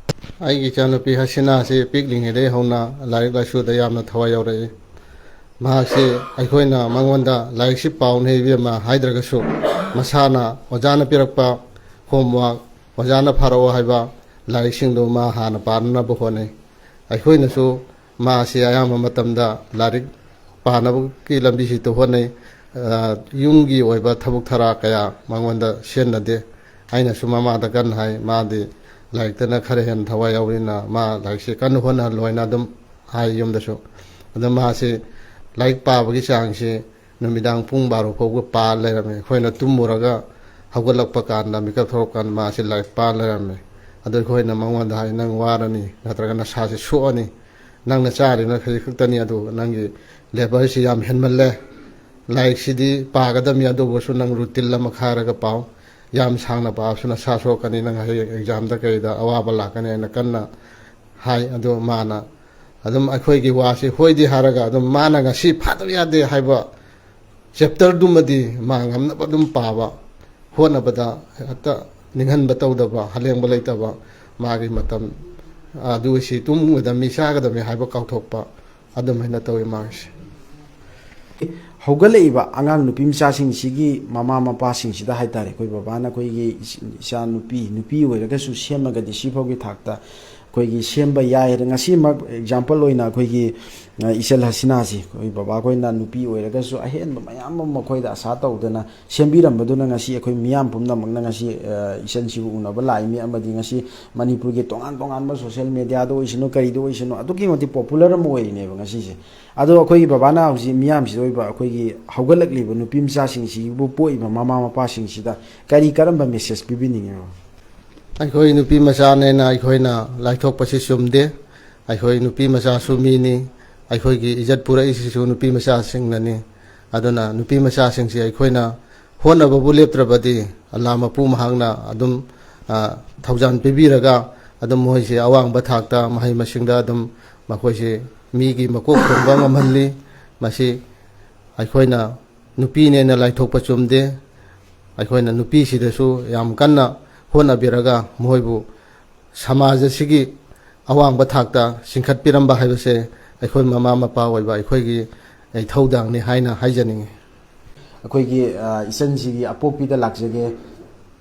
ꯑꯩꯒꯤ ꯏꯆꯥꯅꯨꯄꯤ ꯍꯁꯤꯅꯥꯁꯤ ꯄꯤꯛꯂꯤꯉꯩꯗꯒꯤ ꯍꯧꯅ ꯂꯥꯏꯔꯤꯛ ꯂꯥꯏꯁꯨꯗ ꯌꯥꯝꯅ ꯊꯋꯥꯏ ꯌꯥꯎꯔꯛꯏ꯫ ꯃꯍꯥꯛꯁꯤ ꯑꯩꯈꯣꯏꯅ ꯃꯉꯣꯟꯗ "ꯂꯥꯏꯔꯤꯛꯁꯤ ꯄꯥꯎꯅꯦ ꯏꯕꯦꯝꯃ" ꯍꯥꯏꯗ꯭ꯔꯒꯁꯨ, ꯃꯁꯥꯅ ꯑꯣꯖꯥꯅ ꯄꯤꯔꯛꯄ ꯍꯣꯝꯋꯥꯔꯛ, ꯑꯣꯖꯥꯅ ꯐꯥꯔꯛꯑꯣ ꯍꯥꯏꯕ ꯂꯥꯏꯔꯤꯛꯁꯤꯡꯗꯨ ꯃꯥ ꯍꯥꯟꯅ ꯄꯥꯅꯅꯕ ꯍꯣꯠꯅꯩ꯫ ꯑꯩꯈꯣꯏꯅꯁꯨ ꯃꯥꯁꯤ ꯑꯌꯥꯝꯕ ꯃꯇꯝꯗ ꯂꯥꯏꯔꯤꯛ ꯄꯥꯅꯕꯒꯤ ꯂꯝꯕꯤꯁꯤꯗ ꯍꯣꯠꯅꯩ꯫ ꯑ, ꯌꯨꯝꯒꯤ ꯑꯣꯏꯕ ꯊꯕꯛ ꯊꯔꯥ ꯀꯌꯥ ꯃꯉꯣꯟꯗ ꯁꯤꯖꯤꯟꯅꯗꯦ꯫ ꯑꯩꯅꯁꯨ ꯃꯃꯥꯗ ꯀꯟꯅ ꯍꯥꯏ, ꯃꯥꯗꯤ ꯂꯥꯏꯔꯤꯛꯇꯅ ꯈꯔ ꯍꯦꯟꯅ ꯊꯋꯥꯏ ꯌꯥꯎꯕꯅꯤꯅ ꯃꯥ ꯂꯥꯏꯔꯤꯛꯁꯦ ꯀꯟꯅ ꯍꯣꯠꯅꯍꯜꯂꯣ ꯍꯥꯏꯅ ꯑꯗꯨꯝ ꯍꯥꯏ ꯌꯨꯝꯗꯁꯨ꯫ ꯑꯗꯣ ꯃꯥꯁꯤ ꯂꯥꯏꯔꯤꯛ ꯄꯥꯕꯒꯤ ꯆꯥꯡꯁꯤ ꯅꯨꯃꯤꯗꯥꯡ ꯄꯨꯡ ꯕꯥꯔꯣ ꯐꯥꯎꯕ ꯄꯥ ꯂꯩꯔꯝꯃꯦ꯫ ꯑꯩꯈꯣꯏꯅ ꯇꯨꯝꯃꯨꯔꯒ ꯍꯧꯒꯠꯂꯛꯄ ꯀꯥꯟꯗ, ꯃꯤꯀꯞ ꯊꯣꯛꯂꯛꯄ ꯀꯥꯟꯗ ꯃꯥꯁꯤ ꯂꯥꯏꯔꯤꯛ ꯄꯥ ꯂꯩꯔꯝꯃꯦ꯫ ꯑꯗꯨ ꯑꯩꯈꯣꯏꯅ ꯃꯉꯣꯟꯗ ꯍꯥꯏ, "ꯅꯪ ꯋꯥꯔꯅꯤ, ꯅꯠꯇ꯭ꯔꯒ ꯅꯁꯥꯁꯤ ꯁꯣꯛꯑꯅꯤ, ꯅꯪꯅ ꯆꯥꯔꯤꯕ ꯈꯖꯤꯛ ꯈꯛꯇꯅꯤ, ꯑꯗꯨ ꯅꯪꯒꯤ ꯂꯦꯕꯔꯁꯤ ꯌꯥꯝ ꯍꯦꯟꯃꯜꯂꯦ꯫ ꯂꯥꯏꯔꯤꯛꯁꯤꯗꯤ ꯄꯥꯒꯗꯕꯅꯤ, ꯑꯗꯨꯕꯨꯁꯨ ꯅꯪ ꯔꯨꯇꯤꯟ ꯑꯃ ꯈꯥꯏꯔꯒ ꯄꯥꯎ꯫ ꯌꯥꯝ ꯁꯥꯡꯅ ꯄꯥꯕꯁꯨ ꯅꯁꯥ ꯁꯣꯛꯀꯅꯤ, ꯅꯪ ꯍꯌꯦꯡ ꯑꯦꯛꯖꯥꯝꯗ ꯀꯩꯗ ꯑꯋꯥꯕ ꯂꯥꯛꯀꯅꯤ" ꯍꯥꯏꯅ ꯀꯟꯅ ꯍꯥꯏ꯫ ꯑꯗꯣ ꯃꯥꯅ ꯑꯗꯨꯝ ꯑꯩꯈꯣꯏꯒꯤ ꯋꯥꯁꯤ ꯍꯣꯏꯗꯤ ꯍꯥꯏꯔꯒ, ꯑꯗꯨꯝ ꯃꯥꯅ ꯉꯁꯤ ꯐꯥꯗꯕ ꯌꯥꯗꯦ ꯍꯥꯏꯕ ꯆꯦꯞꯇꯔꯗꯨꯃꯗꯤ ꯃꯥ ꯉꯝꯅꯕ ꯑꯗꯨꯝ ꯄꯥꯕ ꯍꯣꯠꯅꯕꯗ ꯍꯦꯛꯇ ꯅꯤꯡꯍꯟꯕ ꯇꯧꯗꯕ, ꯍꯂꯦꯡꯕ ꯂꯩꯇꯕ, ꯃꯥꯒꯤ ꯃꯇꯝ, ꯑꯗꯨ ꯁꯤ ꯇꯨꯝꯒꯗꯕꯅꯤ, ꯆꯥꯒꯗꯕꯅꯤ ꯍꯥꯏꯕ ꯀꯥꯎꯊꯣꯛꯄ, ꯑꯗꯨꯃꯥꯏꯅ ꯇꯧꯋꯤ ꯃꯥꯒꯤꯁꯦ꯫ ꯍꯧꯒꯠꯂꯛꯏꯕ ꯑꯉꯥꯡ ꯅꯨꯄꯤ ꯃꯆꯥꯁꯤꯡꯁꯤꯒꯤ ꯃꯃꯥ ꯃꯄꯥꯁꯤꯡꯁꯤꯗ ꯍꯥꯏ ꯇꯥꯔꯦ, ꯑꯩꯈꯣꯏ ꯕꯕꯥꯅ ꯑꯩꯈꯣꯏꯒꯤ ꯏꯆꯥ ꯅꯨꯄꯤ, ꯅꯨꯄꯤ ꯑꯣꯏꯔꯒꯁꯨ ꯁꯦꯝꯃꯒꯗꯤ ꯁꯤꯐꯥꯎꯒꯤ ꯊꯥꯛꯇ ꯑꯩꯈꯣꯏꯒꯤ ꯁꯦꯝꯕ ꯌꯥꯏ ꯍꯥꯏꯅ꯫ ꯉꯁꯤꯃꯛ ꯑꯦꯛꯖꯥꯝꯄꯜ ꯑꯣꯏꯅ ꯑꯩꯈꯣꯏꯒꯤ, ꯑ, ꯏꯆꯜ ꯍꯁꯤꯅꯥꯁꯤ ꯑꯩꯈꯣꯏ ꯕꯕꯥꯈꯣꯏꯅ ꯅꯨꯄꯤ ꯑꯣꯏꯔꯒꯁꯨ ꯑꯍꯦꯟꯕ ꯃꯌꯥꯝ ꯑꯃ ꯃꯈꯣꯏꯗ ꯑꯁꯥ ꯇꯧꯗꯅ ꯁꯦꯝꯕꯤꯔꯝꯕꯗꯨꯅ ꯉꯁꯤ ꯑꯩꯈꯣꯏ ꯃꯤꯌꯥꯝ ꯄꯨꯝꯅꯃꯛꯅ ꯉꯁꯤ, ꯑ, ꯏꯆꯟꯁꯤꯕꯨ ꯎꯅꯕ ꯂꯥꯛꯏꯅꯤ, ꯑꯃꯗꯤ ꯉꯁꯤ ꯃꯅꯤꯄꯨꯔꯒꯤ ꯇꯣꯉꯥꯟ ꯇꯣꯉꯥꯟꯕ ꯁꯣꯁꯦꯜ ꯃꯦꯗꯤꯌꯥꯗ ꯑꯣꯏꯁꯅꯨ, ꯀꯔꯤꯗ ꯑꯣꯏꯁꯅꯨ, ꯑꯗꯨꯛꯀꯤ ꯃꯇꯤꯛ ꯄꯣꯄꯨꯂꯔ ꯑꯃ ꯑꯣꯏꯔꯤꯅꯦꯕ ꯉꯁꯤꯁꯦ꯫ ꯑꯗꯣ ꯑꯩꯈꯣꯏꯒꯤ ꯕꯕꯥꯅ ꯍꯧꯖꯤꯛ ꯃꯤꯌꯥꯝꯁꯤꯗ ꯑꯣꯏꯕ ꯑꯩꯈꯣꯏꯒꯤ ꯍꯧꯒꯠꯂꯛꯂꯤꯕ ꯅꯨꯄꯤ ꯃꯆꯥꯁꯤꯡꯁꯤꯕꯨ ꯄꯣꯛꯏꯕ ꯃꯃꯥ ꯃꯄꯥꯁꯤꯡꯁꯤꯗ ꯀꯔꯤ ꯀꯔꯝꯕ ꯃꯦꯁꯦꯖ ꯄꯤꯕꯤꯅꯤꯡꯉꯤꯅꯣ? ꯑꯩꯈꯣꯏ ꯅꯨꯄꯤ ꯃꯆꯥꯅꯦꯅ ꯑꯩꯈꯣꯏꯅ ꯂꯥꯏꯊꯣꯛꯄꯁꯤ ꯆꯨꯝꯗꯦ꯫ ꯑꯩꯈꯣꯏ ꯅꯨꯄꯤ ꯃꯆꯥꯁꯨ ꯃꯤꯅꯤ, ꯑꯩꯈꯣꯏꯒꯤ ꯏꯖꯠ ꯄꯨꯔꯛꯏꯁꯤꯁꯨ ꯅꯨꯄꯤ ꯃꯆꯥꯁꯤꯡꯅꯅꯤ꯫ ꯑꯗꯨꯅ ꯅꯨꯄꯤ ꯃꯆꯥꯁꯤꯡꯁꯤ ꯑꯩꯈꯣꯏꯅ ꯍꯣꯠꯅꯕꯕꯨ ꯂꯦꯞꯇ꯭ꯔꯕꯗꯤ ꯑꯜꯂꯥ ꯃꯄꯨ ꯃꯍꯥꯛꯅ ꯑꯗꯨꯝ, ꯑ, ꯊꯧꯖꯥꯜ ꯄꯤꯕꯤꯔꯒ ꯑꯗꯨꯝ ꯃꯈꯣꯏꯁꯤ ꯑꯋꯥꯡꯕ ꯊꯥꯛꯇ ꯃꯍꯩ ꯃꯁꯤꯡꯗ ꯑꯗꯨꯝ ꯃꯈꯣꯏꯁꯤ ꯃꯤꯒꯤ ꯃꯀꯣꯛ ꯊꯣꯡꯕ ꯉꯝꯍꯜꯂꯤ꯫ ꯃꯁꯤ ꯑꯩꯈꯣꯏꯅ ꯅꯨꯄꯤꯅꯦꯅ ꯂꯥꯏꯊꯣꯛꯄ ꯆꯨꯝꯗꯦ꯫ ꯑꯩꯈꯣꯏꯅ ꯅꯨꯄꯤꯁꯤꯗꯁꯨ ꯌꯥꯝ ꯀꯟꯅ ꯍꯣꯠꯅꯕꯤꯔꯒ ꯃꯈꯣꯏꯕꯨ ꯁꯃꯥꯖ ꯑꯁꯤꯒꯤ ꯑꯋꯥꯡꯕ ꯊꯥꯛꯇ ꯆꯤꯡꯈꯠꯄꯤꯔꯝꯕ ꯍꯥꯏꯕꯁꯦ ꯑꯩꯈꯣꯏ ꯃꯃꯥ ꯃꯄꯥ ꯑꯣꯏꯕ ꯑꯩꯈꯣꯏꯒꯤ ꯏꯊꯧꯗꯥꯡꯅꯤ ꯍꯥꯏꯅ ꯍꯥꯏꯖꯅꯤꯡꯏ꯫ ꯑꯩꯈꯣꯏꯒꯤ, ꯑ, ꯏꯆꯟꯁꯤꯒꯤ ꯑꯄꯣꯛꯄꯤꯗ ꯂꯥꯛꯆꯒꯦ,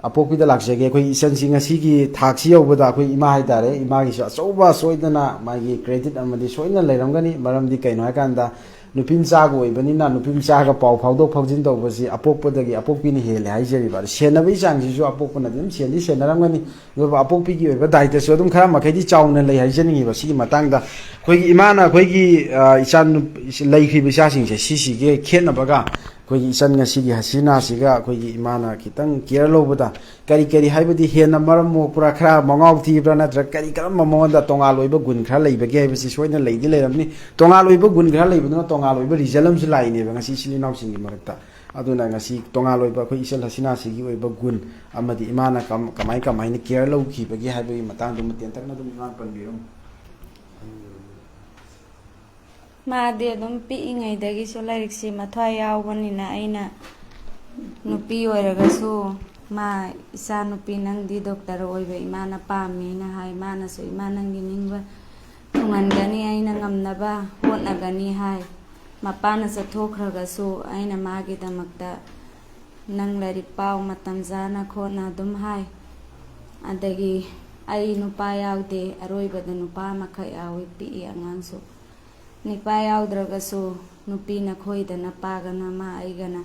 ꯑꯄꯣꯛꯄꯤꯗ ꯂꯥꯛꯆꯒꯦ꯫ ꯑꯩꯈꯣꯏ ꯏꯆꯟꯁꯤ ꯉꯁꯤꯒꯤ ꯊꯥꯛꯁꯤ ꯌꯧꯕꯗ ꯑꯩꯈꯣꯏ ꯏꯃꯥ ꯍꯥꯏꯇꯥꯔꯦ, ꯏꯃꯥꯒꯤꯁꯨ ꯑꯆꯧꯕ ꯁꯣꯏꯗꯅ ꯃꯥꯒꯤ ꯀ꯭ꯔꯦꯗꯤꯠ ꯑꯃꯗꯤ ꯁꯣꯏꯗꯅ ꯂꯩꯔꯝꯒꯅꯤ꯫ ꯃꯔꯝꯗꯤ ꯀꯩꯅꯣ ꯍꯥꯏꯀꯥꯟꯗ ꯅꯨꯄꯤ ꯃꯆꯥꯒ ꯑꯣꯏꯕꯅꯤꯅ ꯅꯨꯄꯤ ꯃꯆꯥꯒ ꯄꯥꯎ ꯐꯥꯎꯗꯣꯛ ꯐꯥꯎꯖꯤꯟ ꯇꯧꯕꯁꯤ ꯑꯄꯣꯛꯄꯗꯒꯤ ꯑꯄꯣꯛꯄꯤꯅ ꯍꯦꯜꯂꯦ ꯍꯥꯏꯖꯔꯤꯕ꯫ ꯑꯗꯨ ꯁꯦꯟꯅꯕꯒꯤ ꯆꯥꯡꯁꯤꯁꯨ ꯑꯄꯣꯛꯄꯅꯗꯤ ꯑꯗꯨꯝ ꯁꯦꯟꯗꯤ ꯁꯦꯟꯅꯔꯝꯒꯅꯤ꯫ ꯑꯗꯨꯕꯨ ꯑꯄꯣꯛꯄꯤꯒꯤ ꯑꯣꯏꯕ ꯗꯥꯏꯇꯁꯨ ꯑꯗꯨꯝ ꯈꯔ ꯃꯈꯩꯗꯤ ꯆꯥꯎꯅ ꯂꯩ ꯍꯥꯏꯖꯅꯤꯡꯉꯤꯕ ꯁꯤꯒꯤ ꯃꯇꯥꯡꯗ꯫ ꯑꯩꯈꯣꯏꯒꯤ ꯏꯃꯥꯅ ꯑꯩꯈꯣꯏꯒꯤ, ꯑ, ꯏꯆꯥ ꯅꯨꯞ-, ꯂꯩꯈ꯭ꯔꯤꯕ ꯏꯆꯥꯁꯤꯡꯁꯦ ꯁꯤꯁꯤꯒꯤ ꯈꯦꯠꯅꯕꯒ ꯑꯩꯈꯣꯏꯒꯤ ꯏꯆꯟ ꯉꯁꯤꯒꯤ ꯍꯁꯤꯅꯥꯁꯤꯒ ꯑꯩꯈꯣꯏꯒꯤ ꯏꯃꯥꯅ ꯈꯤꯇꯪ ꯀꯤꯌꯔ ꯂꯧꯕꯗ ꯀꯔꯤ ꯀꯔꯤ ꯍꯥꯏꯕꯗꯤ ꯍꯦꯟꯅ ꯃꯔꯝ ꯃꯣꯛꯄ꯭ꯔꯥ, ꯈꯔ ꯃꯉꯥꯎ ꯊꯤꯕ꯭ꯔꯥ, ꯅꯠꯇ꯭ꯔꯒ ꯀꯔꯤ ꯀꯔꯝꯕ ꯃꯉꯣꯟꯗ ꯇꯣꯉꯥꯜ ꯑꯣꯏꯕ ꯒꯨꯟ ꯈꯔ ꯂꯩꯕꯒꯦ ꯍꯥꯏꯕꯁꯤ ꯁꯣꯏꯗꯅ ꯂꯩꯗꯤ ꯂꯩꯔꯝꯅꯤ꯫ ꯇꯣꯉꯥꯜ ꯑꯣꯏꯕ ꯒꯨꯟ ꯈꯔ ꯂꯩꯕꯗꯨꯅ ꯇꯣꯉꯥꯜ ꯑꯣꯏꯕ ꯔꯤꯖꯜ ꯑꯃꯁꯨ ꯂꯥꯛꯏꯅꯦꯕ ꯉꯁꯤ ꯏꯆꯤꯜ ꯏꯅꯥꯎꯁꯤꯡꯒꯤ ꯃꯔꯛꯇ꯫ ꯑꯗꯨꯅ ꯉꯁꯤ ꯇꯣꯉꯥꯟ ꯑꯣꯏꯕ ꯑꯩꯈꯣꯏ ꯏꯆꯜ ꯍꯁꯤꯅꯥꯁꯤꯒꯤ ꯑꯣꯏꯕ ꯒꯨꯟ ꯑꯃꯗꯤ ꯏꯃꯥꯅ ꯀꯝ-, ꯀꯃꯥꯏ ꯀꯃꯥꯏꯅ ꯀꯤꯌꯔ ꯂꯧꯈꯤꯕꯒꯦ ꯍꯥꯏꯕꯒꯤ ꯃꯇꯥꯡꯗꯨꯃ ꯇꯦꯟꯇꯛꯅ ꯑꯗꯨꯝ ꯏꯃꯥꯅ ꯄꯟꯕꯤꯔꯝꯃꯨ꯫ ꯃꯥꯗꯤ ꯑꯗꯨꯝ ꯄꯤꯛꯏꯉꯩꯗꯒꯤꯁꯨ ꯂꯥꯏꯔꯤꯛꯁꯤ ꯃꯊ꯭ꯋꯥꯏ ꯌꯥꯎꯕꯅꯤꯅ ꯑꯩꯅ ꯅꯨꯄꯤ ꯑꯣꯏꯔꯒꯁꯨ ꯃꯥ, "ꯏꯆꯥꯅꯨꯄꯤ, ꯅꯪꯗꯤ ꯗꯣꯛꯇꯔ ꯑꯣꯏꯕ ꯏꯃꯥꯅ ꯄꯥꯝꯃꯦꯅ ꯍꯥꯏ꯫ ꯃꯥꯅꯁꯨ, 'ꯏꯃꯥ, ꯅꯪꯒꯤ ꯅꯤꯡꯕ ꯊꯨꯡꯍꯟꯒꯅꯤ, ꯑꯩꯅ ꯉꯝꯅꯕ ꯍꯣꯠꯅꯒꯅꯤ' ꯍꯥꯏ꯫ ꯃꯄꯥꯅ ꯆꯠꯊꯣꯛꯈ꯭ꯔꯒꯁꯨ ꯑꯩꯅ ꯃꯥꯒꯤꯗꯃꯛꯇ, 'ꯅꯪ ꯂꯥꯏꯔꯤꯛ ꯄꯥꯎ, ꯃꯇꯝ ꯆꯥꯅ ꯈꯣꯠꯅ' ꯑꯗꯨꯝ ꯍꯥꯏ꯫ ꯑꯗꯒꯤ ꯑꯩ ꯅꯨꯄꯥ ꯌꯥꯎꯗꯦ, ꯑꯔꯣꯏꯕꯗ ꯅꯨꯄꯥ ꯑꯃꯈꯛ ꯌꯥꯎꯏ, ꯄꯤꯛꯏ ꯑꯉꯥꯡꯁꯨ꯫ ꯅꯨꯄꯥ ꯌꯥꯎꯗ꯭ꯔꯒꯁꯨ ꯅꯨꯄꯤ ꯅꯈꯣꯏꯗ ꯅꯄꯥꯒꯅ ꯃꯥ ꯑꯩꯒꯅ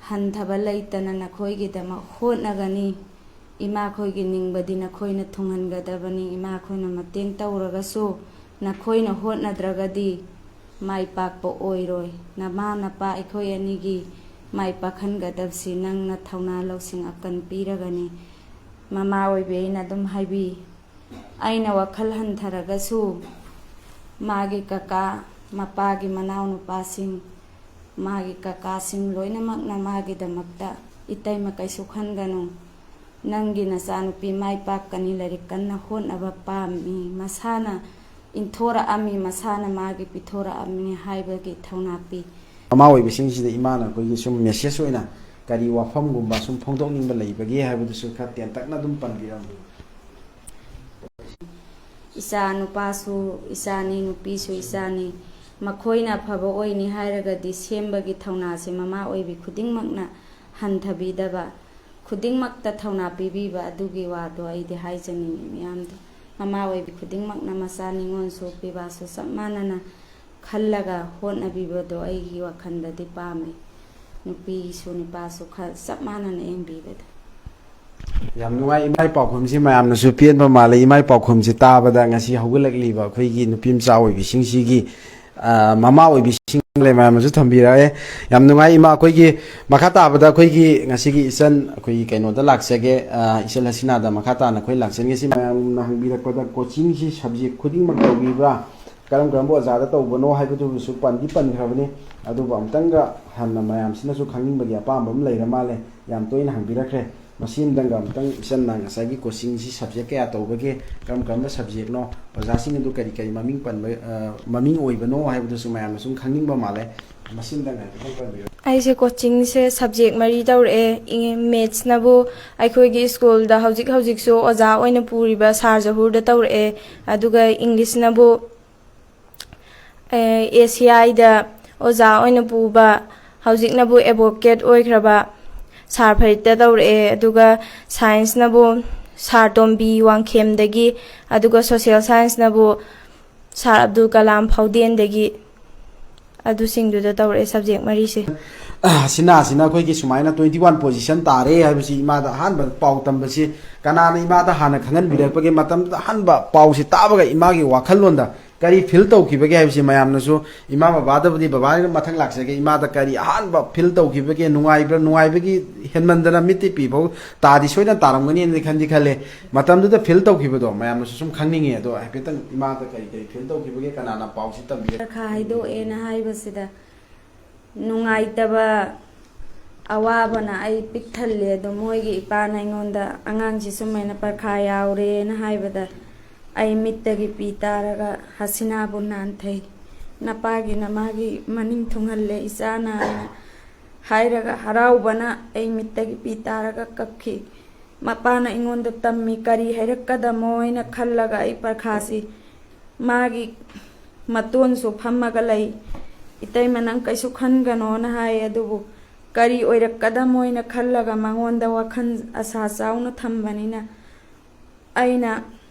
ꯍꯟꯊꯕ ꯂꯩꯇꯅ ꯅꯈꯣꯏꯒꯤꯗꯃꯛ ꯍꯣꯠꯅꯒꯅꯤ꯫ ꯏꯃꯥꯈꯣꯏꯒꯤ ꯅꯤꯡꯕꯗꯤ ꯅꯈꯣꯏꯅ ꯊꯨꯡꯍꯟꯒꯗꯕꯅꯤ꯫ ꯏꯃꯥꯈꯣꯏꯅ ꯃꯇꯦꯡ ꯇꯧꯔꯒꯁꯨ ꯅꯈꯣꯏꯅ ꯍꯣꯠꯅꯗ꯭ꯔꯒꯗꯤ ꯃꯥꯏ ꯄꯥꯛꯄ ꯑꯣꯏꯔꯣꯏ꯫ ꯅꯃꯥ ꯅꯄꯥ ꯑꯩꯈꯣꯏ ꯑꯅꯤꯒꯤ ꯃꯥꯏ ꯄꯥꯛꯍꯟꯒꯗꯕꯁꯤ ꯅꯪꯅ ꯊꯧꯅꯥ ꯂꯧꯁꯤꯡ ꯑꯀꯟ ꯄꯤꯔꯒꯅꯤ"꯫ ꯃꯃꯥ ꯑꯣꯏꯕꯤ ꯑꯩꯅ ꯑꯗꯨꯝ ꯍꯥꯏꯕꯤ꯫ ꯑꯩꯅ ꯋꯥꯈꯜ ꯍꯟꯊꯔꯒꯁꯨ ꯃꯥꯒꯤ ꯀꯀꯥ, ꯃꯄꯥꯒꯤ ꯃꯅꯥꯎꯅꯨꯄꯥꯁꯤꯡ, ꯃꯥꯒꯤ ꯀꯀꯥꯁꯤꯡ ꯂꯣꯏꯅꯃꯛꯅ ꯃꯥꯒꯤꯗꯃꯛꯇ, "ꯏꯇꯩꯃ, ꯀꯩꯁꯨ ꯈꯟꯒꯅꯨ, ꯅꯪꯒꯤ ꯅꯆꯥꯅꯨꯄꯤ ꯃꯥꯏ ꯄꯥꯛꯀꯅꯤ, ꯂꯥꯏꯔꯤꯛ ꯀꯟꯅ ꯍꯣꯠꯅꯕ ꯄꯥꯝꯃꯤ, ꯃꯁꯥꯅ ꯏꯟꯊꯣꯔꯛꯑꯝꯃꯤ, ꯃꯁꯥꯅ ꯃꯥꯒꯤ ꯄꯤꯊꯣꯔꯛꯑꯝꯃꯤ" ꯍꯥꯏꯕꯒꯤ ꯊꯧꯅꯥ ꯄꯤ꯫ ꯃꯃꯥ ꯑꯣꯏꯕꯁꯤꯡꯁꯤꯗ ꯏꯃꯥꯅ ꯑꯩꯈꯣꯏꯒꯤ ꯁꯨꯝ ꯃꯦꯁꯦꯖ ꯑꯣꯏꯅ ꯀꯔꯤ ꯋꯥꯐꯝꯒꯨꯝꯕ ꯁꯨꯝ ꯐꯣꯡꯗꯣꯛꯅꯤꯡꯕ ꯂꯩꯕꯒꯦ ꯍꯥꯏꯕꯗꯨꯁꯨ ꯈꯔ ꯇꯦꯟꯇꯛꯅ ꯑꯗꯨꯝ ꯄꯟꯕꯤꯔꯝꯃꯨ꯫ ꯏꯆꯥ ꯅꯨꯄꯥꯁꯨ ꯏꯆꯥꯅꯤ, ꯅꯨꯄꯤꯁꯨ ꯏꯆꯥꯅꯤ꯫ ꯃꯈꯣꯏꯅ ꯑꯐꯕ ꯑꯣꯏꯅꯤ ꯍꯥꯏꯔꯒꯗꯤ ꯁꯦꯝꯕꯒꯤ ꯊꯧꯅꯥꯁꯦ ꯃꯃꯥ ꯑꯣꯏꯕꯤ ꯈꯨꯗꯤꯡꯃꯛꯅ ꯍꯟꯊꯕꯤꯗꯕ, ꯈꯨꯗꯤꯡꯃꯛꯇ ꯊꯧꯅꯥ ꯄꯤꯕꯤꯕ ꯑꯗꯨꯒꯤ ꯋꯥꯗꯣ ꯑꯩꯗꯤ ꯍꯥꯏꯖꯅꯤꯡꯉꯤ ꯃꯌꯥꯝꯗ꯫ ꯃꯃꯥ ꯑꯣꯏꯕꯤ ꯈꯨꯗꯤꯡꯃꯛꯅ ꯃꯆꯥ ꯅꯤꯉꯣꯜꯁꯨ ꯄꯤꯕꯥꯁꯨ ꯆꯞ ꯃꯥꯟꯅꯅ ꯈꯜꯂꯒ ꯍꯣꯠꯅꯕꯤꯕꯗꯣ ꯑꯩꯒꯤ ꯋꯥꯈꯜꯗꯗꯤ ꯄꯥꯝꯃꯤ꯫ ꯅꯨꯄꯤꯁꯨ ꯅꯨꯄꯥꯁꯨ ꯈ-, ꯆꯞ ꯃꯥꯟꯅꯅ ꯌꯦꯡꯕꯤꯕꯗꯣ꯫ ꯌꯥꯝ ꯅꯨꯡꯉꯥꯏ꯫ ꯏꯃꯥꯏ ꯄꯥꯎꯈꯨꯝꯁꯤ ꯃꯌꯥꯝꯅꯁꯨ ꯄꯦꯟꯕ ꯃꯥꯜꯂꯦ꯫ ꯏꯃꯥꯏ ꯄꯥꯎꯈꯨꯝꯁꯤ ꯇꯥꯕꯗ ꯉꯁꯤ ꯍꯧꯒꯠꯂꯛꯂꯤꯕ ꯑꯩꯈꯣꯏꯒꯤ ꯅꯨꯄꯤ ꯃꯆꯥ ꯑꯣꯏꯕꯤꯁꯤꯡꯁꯤꯒꯤ, ꯑ, ꯃꯃꯥ ꯑꯣꯏꯕꯤꯁꯤꯡ ꯂꯩ ꯃꯌꯥꯝꯅꯁꯨ ꯊꯝꯕꯤꯔꯛꯑꯦ꯫ ꯌꯥꯝ ꯅꯨꯡꯉꯥꯏ ꯏꯃꯥ꯫ ꯑꯩꯈꯣꯏꯒꯤ ꯃꯈꯥ ꯇꯥꯕꯗ ꯑꯩꯈꯣꯏꯒꯤ ꯉꯁꯤꯒꯤ ꯏꯆꯟ ꯑꯩꯈꯣꯏꯒꯤ ꯀꯩꯅꯣꯗ ꯂꯥꯛꯆꯒꯦ, ꯑ, ꯏꯆꯜ ꯍꯁꯤꯅꯥꯗ ꯃꯈꯥ ꯇꯥꯅ ꯑꯩꯈꯣꯏ ꯂꯥꯛꯆꯒꯦ꯫ ꯁꯤ ꯃꯌꯥꯝꯅ ꯍꯪꯕꯤꯔꯛꯄꯗ ꯀꯣꯆꯤꯡꯁꯤ ꯁꯕꯖꯦꯛ ꯈꯨꯗꯤꯡꯃꯛ ꯇꯧꯕꯤꯕ꯭ꯔꯥ? ꯀꯔꯝ ꯀꯔꯝꯕ ꯑꯣꯖꯥꯗ ꯇꯧꯕꯅꯣ ꯍꯥꯏꯕꯗꯨꯁꯨ ꯄꯟꯗꯤ ꯄꯟꯈ꯭ꯔꯕꯅꯤ꯫ ꯑꯗꯨꯕꯨ ꯑꯃꯨꯛꯇꯪꯒ ꯍꯟꯅ ꯃꯌꯥꯝꯁꯤꯅꯁꯨ ꯈꯪꯅꯤꯡꯕꯒꯤ ꯑꯄꯥꯝꯕ ꯑꯃ ꯂꯩꯔ ꯃꯥꯜꯂꯦ꯫ ꯌꯥꯝ ꯇꯣꯏꯅ ꯍꯪꯕꯤꯔꯛꯈ꯭ꯔꯦ꯫ ꯃꯁꯤ ꯑꯃꯇꯪꯒ ꯑꯃꯨꯛꯇꯪ ꯏꯆꯟꯅ ꯉꯁꯥꯏꯒꯤ ꯀꯣꯆꯤꯡꯁꯤ ꯁꯕꯖꯦꯛ ꯀꯌꯥ ꯇꯧꯕꯒꯦ, ꯀꯔꯝ ꯀꯔꯝꯕ ꯁꯕꯖꯦꯛꯅꯣ, ꯑꯣꯖꯥꯁꯤꯡ ꯑꯗꯨ ꯀꯔꯤ ꯀꯔꯤ ꯃꯃꯤꯡ ꯄꯟꯕ, ꯑ, ꯃꯃꯤꯡ ꯑꯣꯏꯕꯅꯣ ꯍꯥꯏꯕꯗꯨꯁꯨ ꯃꯌꯥꯝꯅ ꯁꯨꯝ ꯈꯪꯅꯤꯡꯕ ꯃꯥꯜꯂꯦ꯫ ꯃꯁꯤ ꯑꯃꯇꯪ ꯍꯥꯏꯐꯦꯠꯇꯪ ꯄꯟꯕꯤꯔꯛꯎ꯫ ꯑꯩꯁꯦ ꯀꯣꯆꯤꯡꯁꯦ ꯁꯕꯖꯦꯛ ꯃꯔꯤ ꯇꯧꯔꯛꯑꯦ꯫ ꯏꯪ-, ꯃꯦꯠꯁꯅꯕꯨ ꯑꯩꯈꯣꯏꯒꯤ ꯁ꯭ꯀꯨꯜꯗ ꯍꯧꯖꯤꯛ ꯍꯧꯖꯤꯛꯁꯨ ꯑꯣꯖꯥ ꯑꯣꯏꯅ ꯄꯨꯔꯤꯕ ꯁꯥꯔ ꯖꯍꯨꯔꯗ ꯇꯧꯔꯛꯑꯦ, ꯑꯗꯨꯒ ꯏꯪꯂꯤꯁꯅꯕꯨ, ꯑꯦ, ꯑꯦ ꯁꯤ ꯑꯥꯏꯗ ꯑꯣꯖꯥ ꯑꯣꯏꯅ ꯄꯨꯕ, ꯍꯧꯖꯤꯛꯅꯕꯨ ꯑꯦꯗꯚꯣꯀꯦꯠ ꯑꯣꯏꯈ꯭ꯔꯕ ꯁꯥꯔ ꯐꯔꯤꯠꯇ ꯇꯧꯔꯛꯑꯦ, ꯑꯗꯨꯒ ꯁꯥꯏꯟꯁꯅꯕꯨ ꯁꯥꯔ ꯇꯣꯝꯕꯤ ꯋꯥꯡꯈꯦꯝꯗꯒꯤ, ꯑꯗꯨꯒ ꯁꯣꯁꯤꯌꯦꯜ ꯁꯥꯏꯟꯁꯅꯕꯨ ꯁꯥꯔ ꯑꯕꯗꯨꯜ ꯀꯂꯥꯝ ꯐꯥꯎꯗꯦꯟꯗꯒꯤ꯫ ꯑꯗꯨꯁꯤꯡꯗꯨꯗ ꯇꯧꯔꯛꯑꯦ ꯁꯕꯖꯦꯛ ꯃꯔꯤꯁꯦ꯫ ꯍꯁꯤꯅꯥꯁꯤꯅ ꯑꯩꯈꯣꯏꯒꯤ ꯁꯨꯃꯥꯏꯅ ꯇ꯭ꯋꯦꯟꯇꯤ ꯋꯥꯟ ꯄꯣꯖꯤꯁꯟ ꯇꯥꯔꯦ ꯍꯥꯏꯕꯁꯤ ꯏꯃꯥꯗ ꯑꯍꯥꯟꯕ ꯄꯥꯎ ꯇꯝꯕꯁꯤ ꯀꯅꯥꯅ ꯏꯃꯥꯗ ꯍꯥꯟꯅ ꯈꯪꯍꯟꯕꯤꯔꯛꯄꯒꯦ? ꯃꯇꯝꯗꯨꯗ ꯑꯍꯥꯟꯕ ꯄꯥꯎꯁꯤ ꯇꯥꯕꯒ ꯏꯃꯥꯒꯤ ꯋꯥꯈꯜꯂꯣꯟꯗ ꯀꯔꯤ ꯐꯤꯜ ꯇꯧꯈꯤꯕꯒꯦ ꯍꯥꯏꯕꯁꯤ ꯃꯌꯥꯝꯅꯁꯨ, ꯏꯃꯥ ꯕꯕꯥꯗꯕꯨꯗꯤ ꯕꯕꯥꯒꯤ ꯃꯊꯪ ꯂꯥꯛꯆꯒꯦ, ꯏꯃꯥꯗ ꯀꯔꯤ ꯑꯍꯥꯟꯕ ꯐꯤꯜ ꯇꯧꯈꯤꯕꯒꯦ? ꯅꯨꯡꯉꯥꯏꯕ꯭ꯔꯥ? ꯅꯨꯡꯉꯥꯏꯕꯒꯤ ꯍꯦꯟꯃꯟꯗꯅ ꯃꯤꯠꯇꯤ ꯄꯤꯐꯧ ꯇꯥꯗꯤ ꯁꯣꯏꯗꯅ ꯇꯥꯔꯝꯒꯅꯤ ꯍꯥꯏꯅꯗꯤ ꯈꯟꯗꯤ ꯈꯜꯂꯦ꯫ ꯃꯇꯝꯗꯨꯗ ꯐꯤꯜ ꯇꯧꯈꯤꯕꯗꯣ ꯃꯌꯥꯝꯅꯁꯨ ꯁꯨꯝ ꯈꯪꯅꯤꯡꯉꯤ꯫ ꯑꯗꯣ ꯍꯥꯏꯐꯦꯠꯇꯪ ꯏꯃꯥꯗ ꯀꯔꯤ ꯀꯔꯤ ꯐꯤꯜ ꯇꯧꯈꯤꯕꯒꯦ? ꯀꯅꯥꯅ ꯄꯥꯎꯁꯤ ꯇꯝꯕꯤꯔꯛ? ꯄꯔꯈꯥ ꯍꯥꯏꯗꯣꯛꯑꯦꯅ ꯍꯥꯏꯕꯁꯤꯗ ꯅꯨꯡꯉꯥꯏꯇꯕ, ꯑꯋꯥꯕꯅ ꯑꯩ ꯄꯤꯛ ꯊꯜꯂꯦ꯫ ꯑꯗꯣ ꯃꯣꯏꯒꯤ ꯏꯄꯥꯅ ꯑꯩꯉꯣꯟꯗ, "ꯑꯉꯥꯡꯁꯤ ꯁꯨꯃꯥꯏꯅ ꯄꯔꯈꯥ ꯌꯥꯎꯔꯦꯅ ꯍꯥꯏꯕꯗ ꯑꯩ ꯃꯤꯠꯇꯒꯤ ꯄꯤ ꯇꯥꯔꯒ ꯍꯁꯤꯅꯥꯕꯨ ꯅꯥꯟꯊꯩ꯫ ꯅꯄꯥꯒꯤ ꯅꯃꯥꯒꯤ ꯃꯅꯤꯡ ꯊꯨꯡꯍꯜꯂꯦ ꯏꯆꯥꯅ" ꯍꯥꯏꯅ ꯍꯥꯏꯔꯒ ꯍꯔꯥꯎꯕꯅ ꯑꯩ ꯃꯤꯠꯇꯒꯤ ꯄꯤ ꯇꯥꯔꯒ ꯀꯞꯈꯤ꯫ ꯃꯄꯥꯅ ꯑꯩꯉꯣꯟꯗ ꯇꯝꯃꯤ, ꯀꯔꯤ ꯍꯥꯏꯔꯛꯀꯗꯃꯣ ꯍꯥꯏꯅ ꯈꯜꯂꯒ ꯑꯩ ꯄꯔꯈꯥꯁꯤ ꯃꯥꯒꯤ ꯃꯇꯣꯟꯁꯨ ꯐꯝꯃꯒ ꯂꯩ꯫ "ꯏꯇꯩꯃ, ꯅꯪ ꯀꯩꯁꯨ ꯈꯟꯒꯅꯣꯅ" ꯍꯥꯏ꯫ ꯑꯗꯨꯕꯨ ꯀꯔꯤ ꯑꯣꯏꯔꯛꯀꯗꯃꯣ ꯍꯥꯏꯅ ꯈꯜꯂꯒ ꯃꯉꯣꯟꯗ ꯋꯥꯈꯜ ꯑꯁꯥ ꯆꯥꯎꯅ ꯊꯝꯕꯅꯤꯅ ꯑꯩꯅ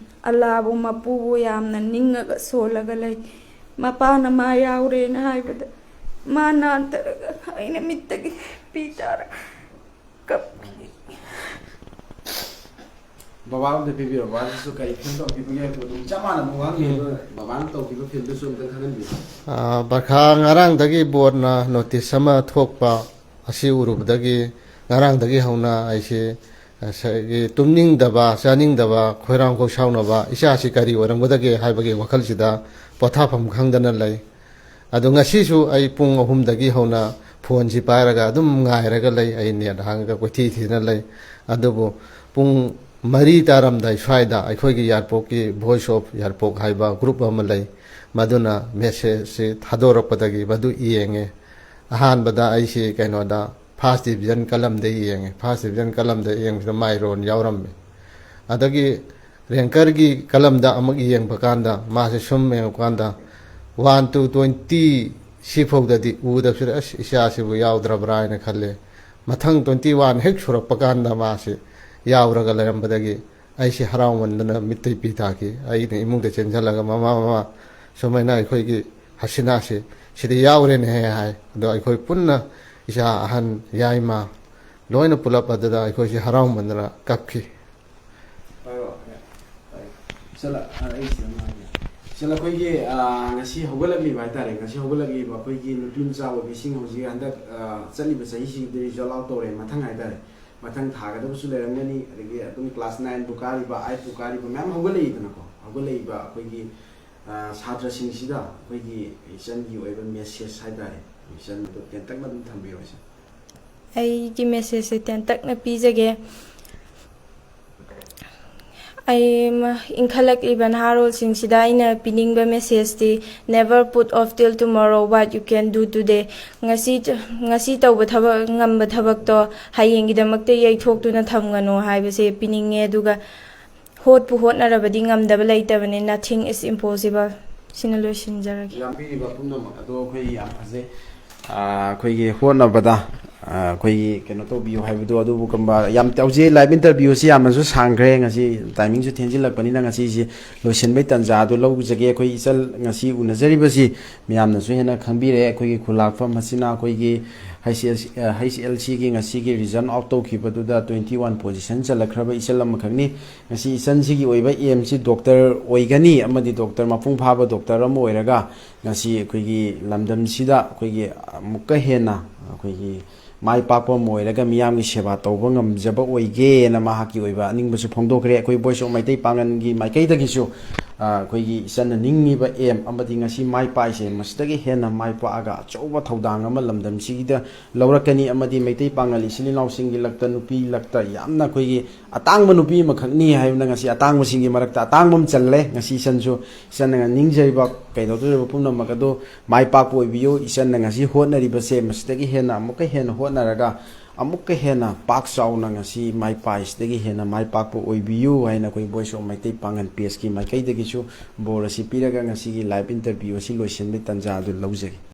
ꯑꯜꯂꯥꯕꯨ, ꯃꯄꯨꯕꯨ ꯌꯥꯝꯅ ꯅꯤꯡꯉꯒ ꯁꯣꯜꯂꯒ ꯂꯩ꯫ ꯃꯄꯥꯅ ꯃꯥ ꯌꯥꯎꯔꯦꯅ ꯍꯥꯏꯕꯗ ꯃꯥ ꯅꯥꯟꯊꯔꯒ ꯑꯩꯅ ꯃꯤꯠꯇꯒꯤ ꯄꯤ ꯇꯥꯔꯒ ꯀꯞꯈꯤ꯫ ꯕꯕꯥ ꯑꯝꯇ ꯄꯤꯕꯤꯔꯣ꯫ ꯕꯕꯥꯁꯤꯁꯨ ꯀꯔꯤ ꯐꯤꯜ ꯇꯧꯈꯤꯕꯒꯦ ꯍꯥꯏꯕꯗꯣ ꯑꯗꯨꯝ ꯆꯞ ꯃꯥꯟꯅꯕ ꯋꯥꯍꯪꯅꯤ꯫ ꯑꯗꯣ ꯕꯕꯥꯅ ꯇꯧꯈꯤꯕ ꯐꯤꯜꯗꯨꯁꯨ ꯑꯝꯇ ꯈꯪꯍꯟꯕꯤꯌꯨ꯫ ꯑ, ꯄꯔꯈꯥ ꯉꯔꯥꯡꯗꯒꯤ ꯕꯣꯔꯗꯅ ꯅꯣꯇꯤꯁ ꯑꯃ ꯊꯣꯛꯄ ꯑꯁꯤ ꯎꯔꯨꯕꯗꯒꯤ ꯉꯔꯥꯡꯗꯒꯤ ꯍꯧꯅ ꯑꯩꯁꯤ ꯉꯁꯥꯏꯒꯤ ꯇꯨꯝꯅꯤꯡꯗꯕ, ꯆꯥꯅꯤꯡꯗꯕ, ꯈꯣꯏꯔꯥꯡ ꯈꯣꯏꯁꯥꯎꯅꯕ, ꯏꯆꯥꯁꯤ ꯀꯔꯤ ꯑꯣꯏꯔꯝꯒꯗꯒꯦ ꯍꯥꯏꯕꯒꯤ ꯋꯥꯈꯜꯁꯤꯗ ꯄꯣꯊꯥꯐꯝ ꯈꯪꯗꯅ ꯂꯩ꯫ ꯑꯗꯣ ꯉꯁꯤꯁꯨ ꯑꯩ ꯄꯨꯡ ꯑꯍꯨꯝꯗꯒꯤ ꯍꯧꯅ ꯐꯣꯟꯁꯤ ꯄꯥꯏꯔꯒ ꯑꯗꯨꯝ ꯉꯥꯏꯔꯒ ꯂꯩ꯫ ꯑꯩ ꯅꯦꯠ ꯍꯥꯡꯉꯒ ꯀꯣꯏꯊꯤ ꯊꯤꯗꯅ ꯂꯩ꯫ ꯑꯗꯨꯕꯨ ꯄꯨꯡ ꯃꯔꯤ ꯇꯥꯔꯝꯗꯥꯏ ꯁ꯭ꯋꯥꯏꯗ ꯑꯩꯈꯣꯏꯒꯤ ꯌꯥꯏꯔꯤꯄꯣꯛꯀꯤ Voice of Yairpok ꯍꯥꯏꯕ ꯒ꯭ꯔꯨꯞ ꯑꯃ ꯂꯩ, ꯃꯗꯨꯅ ꯃꯦꯁꯦꯖꯁꯤ ꯊꯥꯗꯣꯔꯛꯄꯗꯒꯤ ꯃꯗꯨ ꯌꯦꯡꯉꯦ꯫ ꯑꯍꯥꯟꯕꯗ ꯑꯩꯁꯤ ꯀꯩꯅꯣꯗ first division columnꯗ ꯌꯦꯡꯉꯦ꯫ First division columnꯗ ꯌꯦꯡꯕꯁꯤꯗ ꯃꯥꯏ ꯔꯣꯜ ꯌꯥꯎꯔꯝꯃꯦ꯫ ꯑꯗꯒꯤ rankerꯒꯤ columnꯗ ꯑꯃꯨꯛ ꯌꯦꯡꯕ ꯀꯥꯟꯗ ꯃꯥꯁꯦ ꯁꯨꯝ ꯌꯦꯡꯉꯛꯄ ꯀꯥꯟꯗ one to twenty ꯁꯤꯐꯥꯎꯗꯗꯤ ꯎꯗꯕꯁꯤꯗ ꯑꯁ ꯏꯆꯥꯁꯤꯕꯨ ꯌꯥꯎꯗ꯭ꯔꯕ꯭ꯔꯥ ꯍꯥꯏꯅ ꯈꯜꯂꯦ꯫ ꯃꯊꯪ twenty one ꯍꯦꯛ ꯁꯨꯔꯛꯄ ꯀꯥꯟꯗ ꯃꯥꯁꯤ ꯌꯥꯎꯔꯒ ꯂꯩꯔꯝꯕꯗꯒꯤ ꯑꯩꯁꯤ ꯍꯔꯥꯎꯃꯟꯗꯅ ꯃꯤꯠꯇꯩ ꯄꯤ ꯇꯥꯈꯤ꯫ ꯑꯩꯅ ꯏꯃꯨꯡꯗ ꯆꯦꯟꯁꯤꯜꯂꯒ "ꯃꯃꯥ, ꯃꯃꯥ, ꯁꯨꯃꯥꯏꯅ ꯑꯩꯈꯣꯏꯒꯤ ꯍꯁꯤꯅꯥꯁꯤ ꯁꯤꯗ ꯌꯥꯎꯔꯦꯅꯦꯍꯦ" ꯍꯥꯏ꯫ ꯑꯗꯣ ꯑꯩꯈꯣꯏ ꯄꯨꯟꯅ ꯏꯆꯥ, ꯑꯍꯟ, ꯌꯥꯏꯃ ꯂꯣꯏꯅ ꯄꯨꯂꯞ ꯑꯗꯨꯗ ꯑꯩꯈꯣꯏꯁꯤ ꯍꯔꯥꯎꯃꯟꯗꯅ ꯀꯞꯈꯤ꯫ ꯄꯥꯏꯔꯣ꯫ ꯄꯥꯏꯔꯣ꯫ ꯆꯠꯂ-, ꯑ, ꯑꯩ ꯁꯤꯗ ꯑꯃ ꯍꯥꯏꯒꯦ꯫ ꯆꯠꯂ ꯑꯩꯈꯣꯏꯒꯤ, ꯑ, ꯉꯁꯤ ꯍꯧꯒꯠꯂꯛꯂꯤꯕ ꯍꯥꯏꯇꯥꯔꯦ, ꯉꯁꯤ ꯍꯧꯒꯠꯂꯛꯂꯤꯕ ꯑꯩꯈꯣꯏꯒꯤ ꯅꯨꯄꯤ ꯃꯆꯥ ꯑꯣꯏꯕꯤꯁꯤꯡ ꯍꯧꯖꯤꯛ ꯍꯟꯗꯛ, ꯑ, ꯆꯠꯂꯤꯕ ꯆꯍꯤꯁꯤꯒꯤꯗꯤ result out ꯇꯧꯔꯦ, ꯃꯊꯪ ꯍꯥꯏꯇꯥꯔꯦ, ꯃꯊꯪ ꯊꯥꯒꯗꯕꯁꯨ ꯂꯩꯔꯝꯒꯅꯤ, ꯑꯗꯒꯤ ꯑꯗꯨꯝ class nineꯕꯨ ꯀꯥꯔꯤꯕ, eightꯄꯨ ꯀꯥꯔꯤꯕ ꯃꯌꯥꯝ ꯍꯧꯒꯠꯂꯛꯏꯗꯅꯀꯣ꯫ ꯍꯧꯒꯠꯂꯛꯏꯕ ꯑꯩꯈꯣꯏꯒꯤ, ꯑ, ꯁꯥꯇ꯭ꯔꯁꯤꯡꯁꯤꯗ ꯑꯩꯈꯣꯏꯒꯤ ꯏꯆꯟꯒꯤ ꯑꯣꯏꯕ message ꯍꯥꯏꯇꯥꯔꯦ, ꯏꯆꯟ ꯑꯗꯨ ꯇꯦꯟꯇꯛꯅ ꯑꯗꯨꯝ ꯊꯝꯕꯤꯔꯣ, ꯏꯆꯟ꯫ ꯑꯩꯒꯤ messageꯁꯦ ꯇꯦꯟꯇꯛꯅ ꯄꯤꯖꯒꯦ꯫ ꯑꯩ ꯃ-, ꯏꯟꯈꯠꯂꯛꯂꯤꯕ ꯅꯍꯥꯔꯣꯜꯁꯤꯡꯁꯤꯗ ꯑꯩꯅ ꯄꯤꯅꯤꯡꯕ messageꯇꯤ, "Never put off till tomorrow what you can do today." ꯉꯁꯤ, ꯉꯁꯤ ꯇꯧꯕ ꯊꯕꯛ, ꯉꯝꯕ ꯊꯕꯛꯇꯣ ꯍꯌꯦꯡꯒꯤꯗꯃꯛꯇ ꯌꯩꯊꯣꯛꯇꯨꯅ ꯊꯝꯒꯅꯨ ꯍꯥꯏꯕꯁꯦ ꯄꯤꯅꯤꯡꯉꯦ꯫ ꯑꯗꯨꯒ ꯍꯣꯠꯄꯨ ꯍꯣꯠꯅꯔꯕꯗꯤ ꯉꯝꯗꯕ ꯂꯩꯇꯕꯅꯤ, "Nothing is impossible"꯫ ꯁꯤꯅ ꯂꯣꯏꯁꯤꯟꯖꯔꯒꯦ꯫ ꯌꯥꯝꯕꯤꯔꯤꯕ ꯄꯨꯝꯅꯃꯛ ꯑꯗꯣ ꯑꯩꯈꯣꯏ ꯌꯥꯝ ꯐꯖꯩ꯫ ꯑꯥ, ꯑꯩꯈꯣꯏꯒꯤ ꯍꯣꯠꯅꯕꯗ, ꯑꯥ, ꯑꯩꯈꯣꯏꯒꯤ ꯀꯩꯅꯣ ꯇꯧꯕꯤꯌꯨ ꯍꯥꯏꯕꯗꯣ ꯑꯗꯨꯒꯨꯝꯕ ꯌꯥꯝ ꯍꯧꯖꯤꯛ live interviewꯁꯤ ꯌꯥꯝꯅꯁꯨ ꯁꯥꯡꯈ꯭ꯔꯦ꯫ ꯉꯁꯤ timingꯁꯨ ꯊꯦꯡꯖꯤꯜꯂꯛꯄꯅꯤꯅ ꯉꯁꯤꯁꯤ ꯂꯣꯏꯁꯤꯟꯕꯩ ꯇꯥꯟꯖꯥ ꯑꯗꯨ ꯂꯧꯖꯒꯦ꯫ ꯑꯩꯈꯣꯏ ꯏꯆꯜ ꯉꯁꯤ ꯎꯅꯖꯔꯤꯕꯁꯤ ꯃꯌꯥꯝꯅꯁꯨ ꯍꯦꯟꯅ ꯈꯪꯕꯤꯔꯦ꯫ ꯑꯩꯈꯣꯏꯒꯤ ꯈꯨꯜꯂꯥꯛꯐꯝ ꯑꯁꯤꯅ ꯑꯩꯈꯣꯏꯒꯤ H S, ꯑ, H L Cꯒꯤ ꯉꯁꯤꯒꯤ result out ꯇꯧꯈꯤꯕꯗꯨꯗ twenty one position ꯆꯜꯂꯛꯈ꯭ꯔꯕ ꯏꯆꯜ ꯑꯃꯈꯛꯅꯤ꯫ ꯉꯁꯤ ꯏꯆꯟꯁꯤꯒꯤ ꯑꯣꯏꯕ aimꯁꯤ doctor ꯑꯣꯏꯒꯅꯤ ꯑꯃꯗꯤ doctor, ꯃꯄꯨꯡ ꯐꯥꯕ doctor ꯑꯃ ꯑꯣꯏꯔꯒ ꯉꯁꯤ ꯑꯩꯈꯣꯏꯒꯤ ꯂꯝꯗꯝꯁꯤꯗ ꯑꯩꯈꯣꯏꯒꯤ ꯑꯃꯨꯛꯀ ꯍꯦꯟꯅ ꯑꯩꯈꯣꯏꯒꯤ ꯃꯥꯏ ꯄꯥꯛꯄ ꯑꯃ ꯑꯣꯏꯔꯒ ꯃꯤꯌꯥꯝꯒꯤ ꯁꯦꯕꯥ ꯇꯧꯕ ꯉꯝꯖꯕ ꯑꯣꯏꯒꯦꯅ ꯃꯍꯥꯛꯀꯤ ꯑꯣꯏꯕ ꯑꯅꯤꯡꯕꯁꯨ ꯐꯣꯡꯗꯣꯛꯈ꯭ꯔꯦ꯫ ꯑꯩꯈꯣꯏ Voice of ꯃꯩꯇꯩ ꯄꯥꯉꯜꯒꯤ ꯃꯥꯏꯀꯩꯗꯒꯤꯁꯨ ꯑ, ꯑꯩꯈꯣꯏꯒꯤ ꯏꯆꯟꯅ ꯅꯤꯡꯉꯤꯕ aim ꯑꯃꯗꯤ ꯉꯁꯤ ꯃꯥꯏ ꯄꯥꯛꯏꯁꯦ, ꯃꯁꯤꯗꯒꯤ ꯍꯦꯟꯅ ꯃꯥꯏ ꯄꯥꯛꯑꯒ ꯑꯆꯧꯕ ꯊꯧꯗꯥꯡ ꯑꯃ ꯂꯝꯗꯝꯁꯤꯗ ꯂꯧꯔꯛꯀꯅꯤ꯫ ꯑꯃꯗꯤ ꯃꯩꯇꯩ ꯄꯥꯉꯜ ꯏꯆꯤꯜ ꯏꯅꯥꯎꯁꯤꯡꯒꯤ ꯂꯛꯇ, ꯅꯨꯄꯤ ꯂꯛꯇ ꯌꯥꯝꯅ ꯑꯩꯈꯣꯏꯒꯤ ꯑꯇꯥꯡꯕ ꯅꯨꯄꯤ ꯑꯃꯈꯛꯅꯤ ꯍꯥꯏꯕꯅ ꯉꯁꯤ ꯑꯇꯥꯡꯕꯁꯤꯡꯒꯤ ꯃꯔꯛꯇ ꯑꯇꯥꯡꯕ ꯑꯃ ꯆꯜꯂꯦ꯫ ꯉꯁꯤ ꯏꯆꯟꯁꯨ, ꯏꯆꯟꯅ ꯅꯤꯡꯖꯔꯤꯕ ꯀꯩꯗꯧꯗꯣꯔꯤꯕ ꯄꯨꯝꯅꯃꯛ ꯑꯗꯨ ꯃꯥꯏ ꯄꯥꯛꯄ ꯑꯣꯏꯕꯤꯌꯨ꯫ ꯏꯆꯟꯅ ꯉꯁꯤ ꯍꯣꯠꯅꯔꯤꯕꯁꯦ, ꯃꯁꯤꯗꯒꯤ ꯍꯦꯟꯅ ꯑꯃꯨꯛꯀ ꯍꯦꯟꯅ ꯍꯣꯠꯅꯔꯒ ꯑꯃꯨꯛꯀ ꯍꯦꯟꯅ ꯄꯥꯛ ꯆꯥꯎꯅ ꯉꯁꯤ ꯃꯥꯏ ꯄꯥꯛꯏꯁꯤꯗꯒꯤ ꯍꯦꯟꯅ ꯃꯥꯏ ꯄꯥꯛꯄ ꯑꯣꯏꯕꯤꯌꯨ ꯍꯥꯏꯅ ꯑꯩꯈꯣꯏ Voice of Meitei Pangal page ꯀꯤ ꯃꯥꯏꯀꯩꯗꯒꯤꯁꯨ ꯕꯣꯔ ꯑꯁꯤ ꯄꯤꯔꯒ ꯉꯁꯤꯒꯤ live interview ꯑꯁꯤ ꯂꯣꯏꯁꯤꯟꯕꯒꯤ ꯇꯥꯟꯖꯥ ꯑꯗꯨ ꯂꯧꯖꯒꯦ꯫